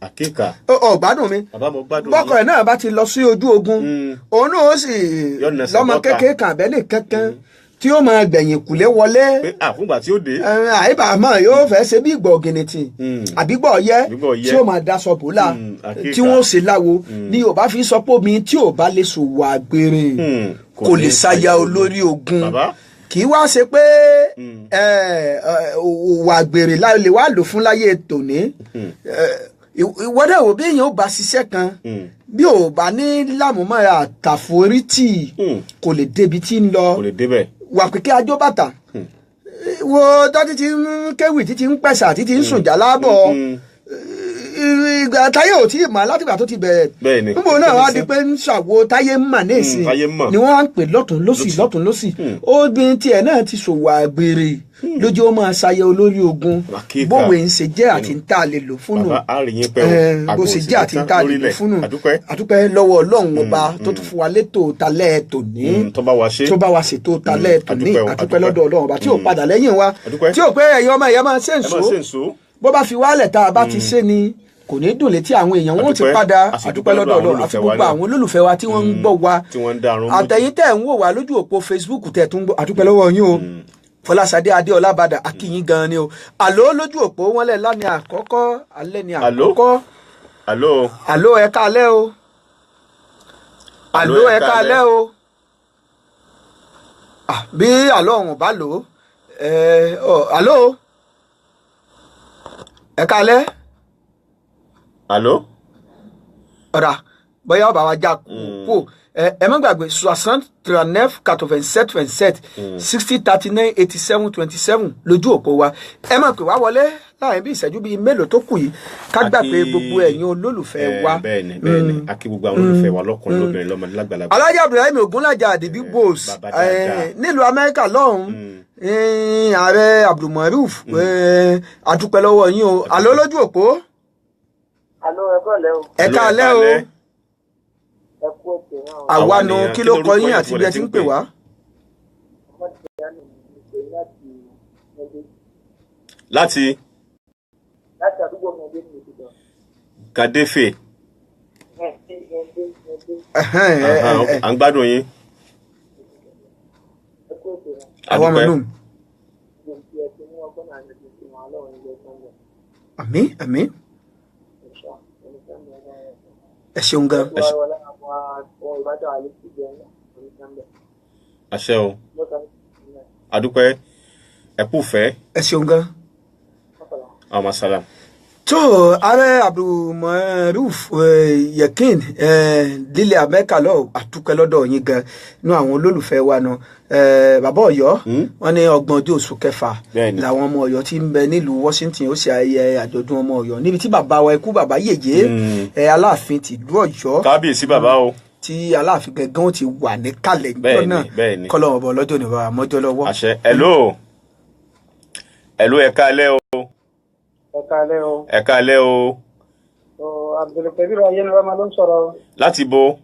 Àkíkà. Ọ̀gbádùn mi? Bàbá, mo gbádùn Bọ́kọ yín. ẹ̀ náà bá ti lọ sí ojú ogun, òun náà ó sì Yóò nà sí lọ́mọ bọ́ta. kékeré kan àbẹ́lẹ̀ kankan tí ó máa gbẹ̀yìn kùlé wọlé. Pé àfúngbà tí ó dé. Àìbàmọ́ yóò fẹ́ ṣe bí gbọ̀gìnìtì àbí gbọ̀ọ́yẹ́ Àbí gbọ̀ọ́yẹ́. tí ó máa daṣọ bòlá Àkíkà. tí wọ́n ṣe láwo ní Yorùbá fi sọ pé omi tí ò bá lè ṣòwò àgbèrè Mm, kò lè ṣaya olórí ogun. Bàbá. Kì í wá ṣe pé ẹ, ẹ, òwò àgbèrè lè wá lò fún láyé tòní. Ìwọ náà wò bí èèyàn ò bá ṣiṣẹ́ kan, bí ò bá ní lámùmọ́ra àtàforítì, kò lè débi tí ń lọ. Kò lè débẹ̀. Wà pé kí ajó bàtà wo tọ́tí ti ń kéwì, títí ń pẹ̀sà, títí ń sùn jálábọ̀. Ìgbà táyé ò tí ì mọ̀ látìgbà tó ti bẹ̀rẹ̀. Níbo náà wá di pé ń ṣàwo táyé ń mà ní ìsìn, Táyé ń mọ̀. ni wọ́n á ń pè lọ́tún lọ́sì, lọ́tún lọ́sì. Obìnrin tiẹ̀ náà ti ṣòwò àgbèrè lójú, ó máa ṣayẹ olórí ogun. Àkíkà. Bówe ń ṣe jẹ́ àti ń tà lè lò fúnnu. Bàbá, á rí yín pẹ́ o. Bó ṣe jẹ́ àti ń tà lè lò fúnnu. Àdúpẹ́. Àdúpẹ́ lọ́wọ́ Ọlọ́run Ọba tó tún fún wa létò talẹ́ tòní, tó bá wa ṣe, tó bá wa ṣètò talẹ́ tòní. Àdúpẹ́ o, àdúpẹ́ àdúpẹ́. lọ́dọ̀ Ọlọ́run Ọba tí ò padà lẹ́yìn wa, Àdúpẹ́. tí ò pé ẹ̀yin ọmọ ẹ̀yà máa ṣe Ẹ ń máa so ṣe ń so. Bó bá fi wálẹ̀ tá a bá ti ṣe ni kò ní dùn létí àwọn èèyàn, wọn ò ti Àdúpẹ́. padà. A sì Àdúpẹ́ dúpẹ́ lọ́dọ̀ lọ́dọ̀ àwọn Ọlọ́run àti olólùfẹ́ wa gbogbo náà. àwọn olólùfẹ́ wa tí wọ́n ń gbọ́ wa, Tí wọ́n ń darun mójú. àtẹ̀yìn tẹ̀ ń wò wá lójú òpó Facebook tẹ̀ tún gbọ́, àdúpẹ́ lọ́wọ́ yín o. Fọláṣadé Adéọlá Bàdà, akínyín gan ni o. Àló lójú òpó wọn lẹ̀ lánìí àkọ́kọ́ alẹ́ ni Àló? àkọ́kọ́. Àló. Àló, ẹ káalẹ́ o. Àló, ẹ káalẹ́ o. Ah, bí àlọ́ ọ̀hún bá lò ó ẹ ọ. Àló, ẹ káalẹ́. Àló. Ọ̀rà bóyá ọba wa já kú. Ẹ má gbàgbé 60 39 87 27, 60 39 87 27 lójú òpó wa. Ẹ má pè wá wọlé láàrin bí ìṣẹ́jú bíi mélòó tó kù yìí, ká gbà pé gbogbo ẹ̀yin olólùfẹ́ wa. Bẹ́ẹ̀ni, bẹ́ẹ̀ni, a kí gbogbo àwọn olólùfẹ́ wa lọ́kùnrin, lóbìnrin, lọ́mọdé, lágbàlagbà. Alhaji Abdulrahim Ogunlaja Adibi Bose, Bàbá dáadáa. Nílùú Amẹ́ríkà lọ́hùn-ún, ààrẹ Abdulmaruf, adúpẹ́ lọ́wọ́ yín o. Àló lójú òpó. Àló, ẹ kúrọ̀lẹ́ o. Ẹ káalẹ́ o. Ẹ kú òkè náà. Àwa Àwa nu. nìyẹn. Kí ló kọ yín àti bí ẹ ti ń pè wá? Wọ́n ti yá ní ìpè láti Mẹ́ndé. Láti Láti àdúgbò Mẹ́ndé ní Ìbàdàn. Gàdéfè. Mẹ́ndé, Mẹ́ndé, Mẹ́ndé. Ẹ̀hẹ́n, ẹ, ẹ. À ń gbádùn yín. Ẹ kú òkè náà. Àwa mọ̀ Àdúpẹ́. nù. Gbogbo ẹ ti mú ọgbọ́n àti ìgbìmọ̀ Ọlọ́run ilé sọ́ndẹ̀. Àmín, àmín. Ẹ̀ṣọ́ onísàndẹ̀ ọlọ́run. Ẹ ṣeun gan. Ẹ wá wọlé àwọn ohun ìbádọ́ àlè sí ìjẹun onísàndẹ̀. Àṣẹ o. Lọ́kàn. Àdúpẹ́, ẹ kú fẹ́. Ẹ ṣeun gan. Àwọn salam. Tó ààrẹ Abdulmaruf Yekin lílẹ̀ Amẹ́ríkà lọ, àtúkẹ́ lọ́dọ̀ yín gan inú àwọn olólùfẹ́ wa nù. Bàbá Ọ̀yọ́, wọ́n ní 30 ọjọ́ oṣù kẹfà làwọn ọmọ Ọ̀yọ́ tí ń bẹ nílùú Washington ó ṣe ayẹyẹ àjọ̀dún ọmọ Ọ̀yọ́, níbi tí bàbá wa ikú bàbá yèyé, Aláàfin tìlú Ọ̀yọ́. Kábíyèsí bàbá o. Tí Aláàfin gangan ó ti wà níkàlẹ̀ níjọ́ náà. Kọ́lọ́wọ́ bọ̀ lọ́jọ́ ní bàbá mọ́jọ́ lọ́wọ́. Àṣẹ. Hello, hello, ẹ káalẹ́ o. Ẹ káalẹ́ o. Ẹ káalẹ́ o. Abdulkabir Ayélujára ló ń sọ̀rọ̀. Láti bo?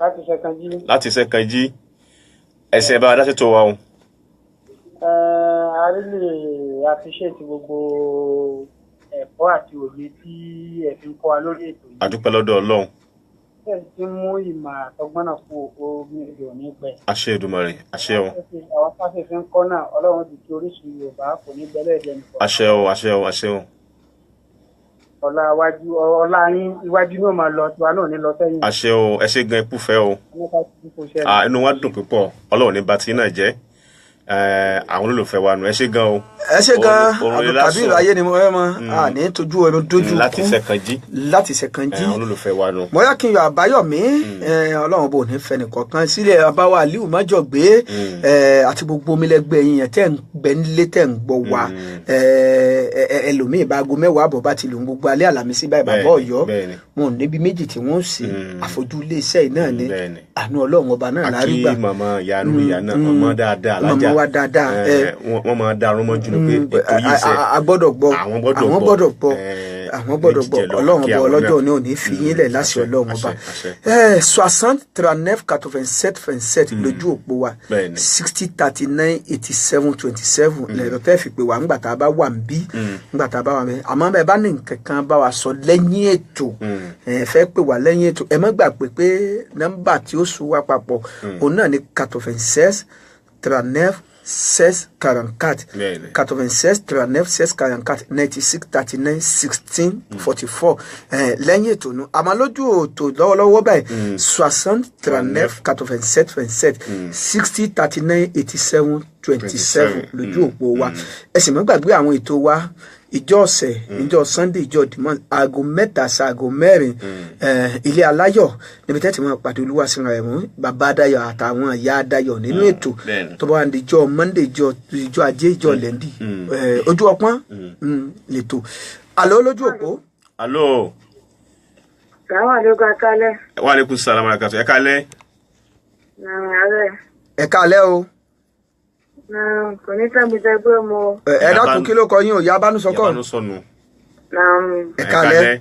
Láti Ṣẹ̀kànjí. Láti Ṣẹ̀kànjí. Ẹsẹ̀ bá a dá ṣètò wa o. I really appreciate gbogbo ẹ̀kọ́ àti òye tí ẹ fi ń kọ́ wa lórí ètò yìí. Àdúpẹ́ lọ́dọ̀ Ọlọ́run. Bẹ́ẹ̀ tí ń mú ìmọ̀ àtọgbọ́n náà kú omi èdè òní gbẹ. Àṣẹ Èdùmàrè, àṣẹ o. Àwọn fásitì fi ń kọ́ náà, Ọlọ́run ti kí orísun Yorùbá kò ní gbẹ́lẹ̀ ẹ̀jẹ̀ nìkan. Àṣẹ o, àṣẹ o, àṣẹ o. Ọlá iwájú, ọlá yín iwájú ní ò máa lọ, tiwa náà ò ní lọ sẹ́yìn. Àṣẹ o, ẹ ṣé gan, ikú fẹ́ o. Nípa tí kò ṣẹlẹ̀. Ah, inú wa dùn púpọ̀. Ọlọ́run ní bàtí náà jẹ́. Àwọn olólùfẹ́ wa nù, ẹ ṣé gan o. Ẹ ṣe gan. Oorun ilé Abdulkabir lásùn. Ayé ni mo fẹ́ mọ àní tójú oorun dójú Láti kú. Ṣẹ̀kànjí. Láti Ṣẹ̀kànjí. Àwọn olólùfẹ́ wa nù. Mọ́yá kí n yọ Àbáyọ̀mí, Ọlọ́run bò ní fẹ́ nìkọ̀ọ̀kan sílẹ̀. Abáwa Aliu Májọ̀gbé, àti gbogbo omilẹ́gbẹ́ yín yẹn tẹ́ ń gbẹ nílé, tẹ́ ń gbọ́ wa. Ẹlòmíì bá aago 10:30 bá ti lù ń gbogbo alẹ́ Àlàmísì báyìí, bàbá Ọ̀yọ́, wọn ò níbi méjì tí wọ́n ń ṣe àfojú iléeṣẹ́ yìí náà ni. Àánú Ọlọ́run Ọba náà Àkí lárí gbà. Màmá ìyanu, ìyá náà, màmá dáadáa alájà. Màmá wa dáadáa. Wọ́n máa darun mọ́jú ni pé ètò yìí ṣe A gbọ́dọ̀ gbọ́. Àwọn gbọ́dọ̀ Àwọn gbọ́. gbọ́dọ̀ gbọ́. Àwọn gbọ́dọ̀ gbọ́. Méjì jẹ́ lọ, Ọlọ́run kí ọba àwọn ọlọ́jọ́ náà. ní òní fi yín lẹ̀ láṣẹ Ọlọ́run Ọba. Àṣẹ, àṣẹ. 60 39 87 27 lójú òpó wa. 60 39 87 27 lẹ́rọ tẹ́ fi pè wá ńgbà tá a bá wà ń bí, ńgbà tá a bá wà ń bí. Àmọ́ bẹ́ẹ̀ bá ní nǹkan kan bá wa sọ lẹ́yìn ètò, ẹ fẹ́ pè wá lẹ́yìn ètò, ẹ má gbàgbé pé nọ́mbà tí ó so wá papọ̀ òun náà ní 96 39. 16 44. Bẹ́ẹ̀ni. 96 39 16 44, 96 39 16 44. Lẹ́yìn ètò nu, àmọ́ lójú òtò lọ́wọ́lọ́wọ́ báyìí, 60 39 87 27, 60 39 87 27 lójú òpó wa. Ẹ sì mọ́ gbàgbé àwọn ètò wa ìjọ ọ̀sẹ̀, ìjọ Sunday, ìjọ dìmọ̀, aago 3 sí aago 4, ilé aláyọ̀ níbi tẹ́tí mọ́ pàdé olúwa sínú ẹ̀mú bàbá Adayọ̀ àtàwọn ìyá Adayọ̀ nínú ètò. Tó bá wà ní ìjọ Monday, ìjọ ajé, ìjọ lẹ́ndì, ojú ọpọ́n lètò àlọ́ lójú òpó. Alo. Sàwọn àlejò akálẹ̀. Wa aleykum salaam wa rahmatulah. Ẹ kálẹ́. Ààrẹ. Ẹ káalẹ́ o. Kò ní sẹ́mi tẹ́ gbé mo. Ẹ dákun, kí ló kọ yín o? Ìyá Abánusọkọ. Ìyá Abánusọnù. Ẹ káalẹ́.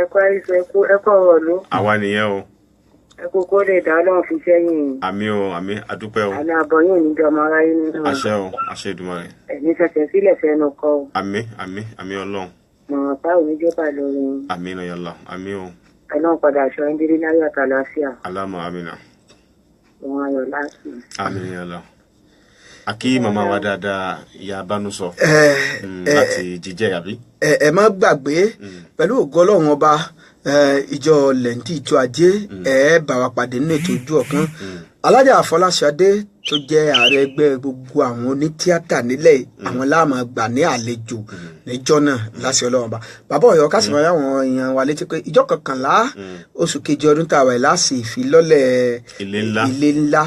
Ẹ kú àìsàn, ẹ kú ọ̀rọ̀ ló. Àwa nìyẹn o. Ẹ kú kó lè dá Ọlọ́run fi sẹ́yìn. Àmín o, àmín, àdúpẹ́ o. Àmì àbọ̀ yóò ní jọmọ aráyé nínú. Àṣẹ o, àṣẹ Èdùmàrè. Ẹ̀mí fẹsẹ̀ sílẹ̀ fẹnu kọ o. Àmín, àmín, àmín Ọlọ́run. Mọ̀ràn táwọn oníjọba lórí. Àmín yàlla, àmín o. Ọlọ́run padà aṣọ ń dírí láyọ̀ àtàlàáfíà. Alámọ̀ àmínà. Òun ayọ̀ láti. Àmín yàlla. Akí màmá wa dáadáa, ìyá Abánusọ láti jíjẹ àbí. Ẹ má gbàgbé, pẹ̀lú ògo Ọlọ́run ọba, ìjọ lẹ́ǹdì, ìjọ ajé, ẹ bá wa pàdé nínú ètò ojú ọ̀kan. Alájà Àfọláṣadé tó jẹ́ ààrẹ ẹgbẹ́ gbogbo àwọn onítíátà nílẹ̀, àwọn láàmú gbà ní àlejò níjọ́ náà láṣẹ Ọlọ́run ọba. Bàbá Ọ̀yọ́, ká sì máa yáwọn èèyàn wa létí pé ìjọ 11 oṣù kejì ọdún tá a wà yìí láṣẹ ìfilọ́lẹ̀ ilé ńlá, ilé ńlá,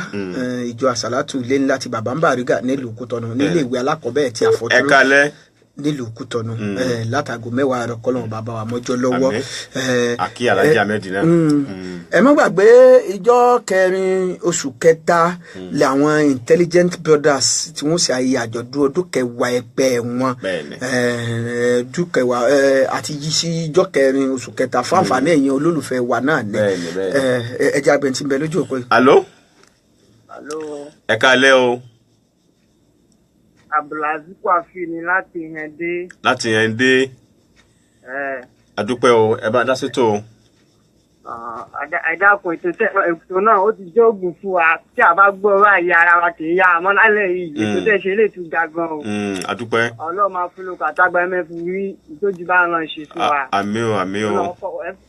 ìjọ àsàlátù ilé ńlá ti bàbá ń Bàrígà nílùú Kútọ̀nù, nílé ìwé alákọ̀ọ́bẹ̀rẹ̀ ti Ẹ àfọ̀tún kálẹ́. nílùú Kútọ̀nù, látago 10 àárọ̀. Kọ́lọ́run bàbá wa mọ́jọ́ lọ́wọ́. Akí Alájà Mẹ́dínà. Ẹ má gbàgbé ìjọ kẹrin oṣù kẹta làwọn Intelligent Brothers tí wọ́n ṣe ayé àjọ̀dún ọdún 10 ẹgbẹ́ wọn. Ọdún 10 àti yí sí ìjọ kẹrin oṣù kẹta fún àǹfààní ẹ̀yin olólùfẹ́ wa náà ní. Ẹ jẹ́ agbẹ̀ntì ń bẹ lójú òpó yìí. Alo. Alo. Ẹ kálẹ́ o. Abdulaziz Kwafi ni láti Hẹ́ndé. Láti yẹn dé. Àdúpẹ́ o, ẹ bá dá sétò o. Ẹ dákun, ètò ètò náà ó ti jẹ́ ògùn fún wa tí a bá gbọ́ báyìí ara wa kì í yá, àmọ́ lálẹ́ yìí ètò tẹ̀ ṣe lè tún ga gan o. Àdúpẹ́. Ọlọ́run máa fún lóko àtàgbà mẹ́fù rí ìtọ́jú bá ń ràn ṣe fún wa. Àmín o, àmín o.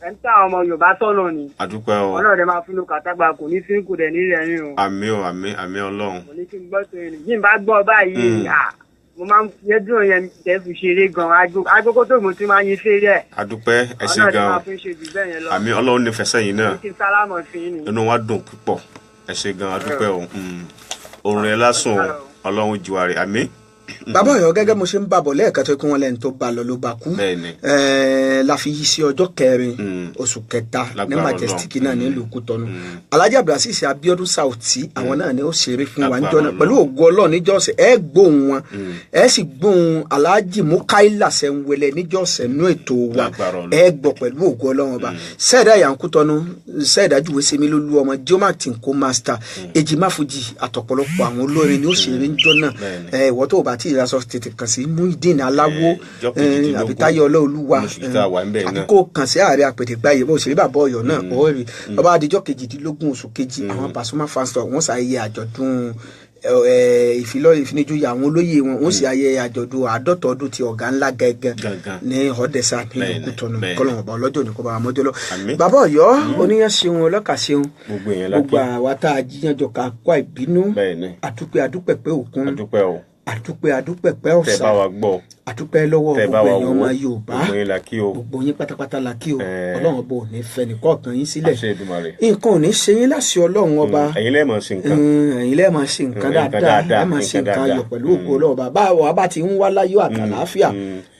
Ẹ ń tà àwọn ọmọ Yorùbá sọ̀nà ni. Àdúpẹ́ o. Ọlọ́run dẹ̀ máa fún lóko àtàgbà, kò ní sí kò dẹ̀ ní rẹ̀ o. Àmín o, àmín, àmín Ọlọ́run. Mo ní kí n gbọ́ tó yẹn yìí, n bá gbọ́ báyìí, mo máa ń yẹdùn yẹn tẹ́ fi ṣeré gan, agogo tó mo ti máa ń yin fèrè ẹ̀. Àdúpẹ́, ẹ ṣé gan o. Àmín, Ọlọ́run nífẹ̀ẹ́ sẹ́yìn náà. Kí n sálámọ̀ sí yín ni. Inú wa dùn púpọ̀, ẹ ṣé gan, àdúpẹ́ o. Òrùn ẹ lásùn o, Ọlọ́run jùwà rẹ̀, àmín. Bàbá Ọ̀yọ́, gẹ́gẹ́ mo ṣe ń bàbọ̀ lẹ́ẹ̀kan tó kí wọ́n lẹ́nu tó bá lọ ló bá kú, la fi yí sí ọjọ́ kẹrin oṣù kẹta ní Majestic náà nílùú Kútọ́nù. Alhaji Abdulaziz Abiodun Sauti, àwọn náà ni ó ṣeré fún wa níjọ́ náà pẹ̀lú ògo Ọlọ́run níjọ́ ọ̀sẹ̀. Ẹ gbóhùn wọn, ẹ sì gbóhùn Alhaji Mukaila Sẹ́ńwẹlẹ̀ níjọ́ ọ̀sẹ̀ nú ètò wa. Ẹ gbọ́ pẹ̀lú ògo Ọlọ́run ọba. Sẹ́ẹ̀dá yà ń Kútọ́nù, sẹ́ẹ̀dá jùwé sẹ́mi lólu ọmọ Joma Tinko Master, Èjì Máfojì àtọ̀pọ̀lọpọ̀ àwọn olórin ni ó ṣeré níjọ́ náà. Ìwọ tó o bá tí ì raṣọ, tètè kàn sí Muideen Aláwo àbí Táyọ̀ Ọlọ́ọ̀lúwa àbí kó kàn sí ààrẹ àpètègbáyé bó ṣe rí bàbá Ọ̀yọ́ náà ó rí ọba. Àdìjọ́ 18 oṣù kejì, àwọn Pasuma fans club wọ́n ṣàyẹyẹ àjọ̀dún ìfilọ́ ìfinijoyè àwọn olóyè wọn, wọ́n sì ayẹyẹ àjọ̀dún 50 ọdún ti ọ̀gá ńlá gẹ́gẹ́ ní ọ̀dẹ́sà nílùú Kútọ́nù. Kọ́lọ́wọ́n ọba ọlọ́jọ́ ní kó bá wa mọ́jọ́ lọ. Bàbá Ọ̀yọ́, oníyàn ṣeun, ọlọ́kà ṣeun, gbogbo àwa tá a jíyànjọ ká kó àìbínú, àdúpẹ́, àdúpẹ́ pé òkun, àdúpẹ́, àdúpẹ́ pẹ́ ọ̀sà, àdúpẹ́ lọ́wọ́ gbogbo ẹ̀yin ọmọ Yorùbá, gbogbo yín pátápátá la kí o. Ọlọ́run ọba ò ní fẹ́ nìkọ̀ọ̀kan yín sílẹ̀, nǹkan ò ní ṣe yín láṣẹ Ọlọ́run ọba. Ẹ̀yin lẹ́ẹ̀ máa ṣe nǹkan. Ẹ̀yin lẹ́ẹ̀ máa ṣe nǹkan dáadáa, ẹ̀ máa ṣe nǹkan ayọ̀ pẹ̀lú ògo Ọlọ́run ọba. Báwa bá ti ń wá láyọ̀ àtàlàáfíà,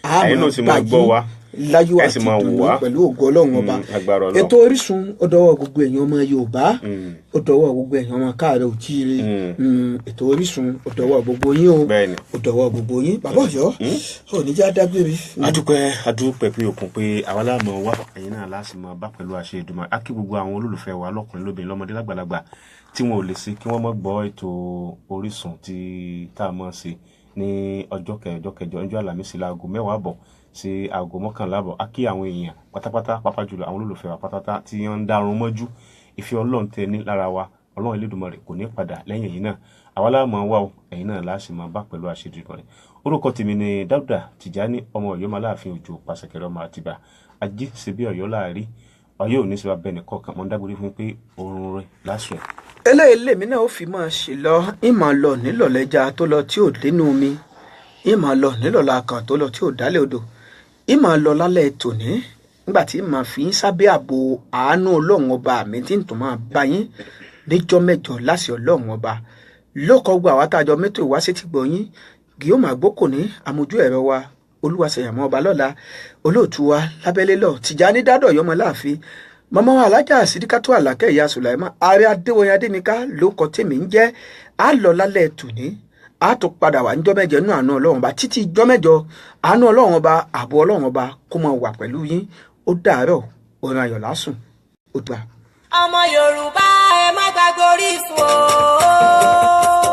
a máa bá yín láyọ̀ àti dùnú pẹ̀lú ògo Ọlọ́run ọba. Ètò Orísun, ó dọwọ́ gbogbo èèyàn ọmọ Yorùbá, ó dọwọ́ gbogbo èèyàn ọmọ káàárọ̀ òjíire. Ètò Orísun, ó dọwọ́ gbogbo yín o, ó dọwọ́ gbogbo yín. Bàbá Ọ̀yọ́, ò ní já dágbére. Adúpẹ́, adúpẹ́ pé òkun pé àwa láàmú wá, ẹ̀yin náà láti máa bá pẹ̀lú àṣẹ Èdùmàrè. Á kí gbogbo àwọn olólùfẹ́ wa lọ́kùnrin, lóbìnrin, lọ́mọdé, lágbàlagbà tí wọn ò lè ṣe kí wọ́n má gbọ́ ètò Orísun tí tá a mọ̀ sí ní ọjọ́ kẹjọ kẹjọ, ọjọ́ Àlàmísì, láago 10:30 sí aago 11:30. Á kí àwọn èèyàn pátápátá, pàápàá jùlọ àwọn olólùfẹ́ wa pátápátá tí wọ́n ń dárun mọ́jú ìfẹ́ Ọlọ́run tẹ ní lára wa. Ọlọ́run Elédùmarè kò ní padà lẹ́yìn ẹ̀yin náà. Àwa la máa wá o, ẹ̀yin náà la sì máa bá pẹ̀lú àṣẹ Èdùmàrè. Orúkọ tèmi ni Dáúdà Tìjání, ọmọ Ọ̀yọ́ máláàfin Òjò Pàṣẹkẹrẹ ọmọ Àtìbà ají ṣe bí Ọ̀yọ́ láàrí. Ọ̀yọ́ ò ní sọ abẹ nìkan kan mọ́ ń dágbére fún pé oorun rẹ̀ lásùn. Eléyìí lèmi náà ó fi máa ṣe lọ. Ìmọ̀ lọ nílọ̀lẹ́jà tó lọ tí ò dénú omi, ìmọ̀ lọ nílọ̀lá kan tó lọ tí ò dálé odò, ìmọ̀ lọ lálẹ́ tòní nígbà tí màá fi ń sábẹ́ ààbò àánú Ọlọ́run Ọba mi, tí ń tún máa bá yín níjọ́ mẹ́jọ láṣẹ Ọlọ́run Ọba. Lóko gba àwọn àtàjọ mẹ́tò ìwáṣẹ́ ti gbọ́ yín, Guillaume Àgbókò ní amójú ẹ̀rọ wa, Olúwaṣeyàmọ́ Ọba lọ́la olóòtú wa lábẹ́lé lọ, Tìjání Dádọ̀ Yọmọ láàfin, màmá wa Alájà Sídíkátù Àlàkẹ́, Ìyá Sùláìmá Ààrẹ Adéwọ̀yìn Adémíká ló kọ tèmi ń jẹ́. Á lọ lálẹ́ tòní, á tún padà wà níjọ́ mẹ́jọ nínú àánú Ọlọ́run Ọba. Títí jọ́ mẹ́jọ, àánú Ọlọ́run Ọba, ààbò Ọlọ́run Ọba kó máa wà pẹ̀lú yín. Ó dàárọ̀, òun ayọ̀ lásùn, ó gbà. Ọmọ Yorùbá, ẹ má gbàgbé Orísun o.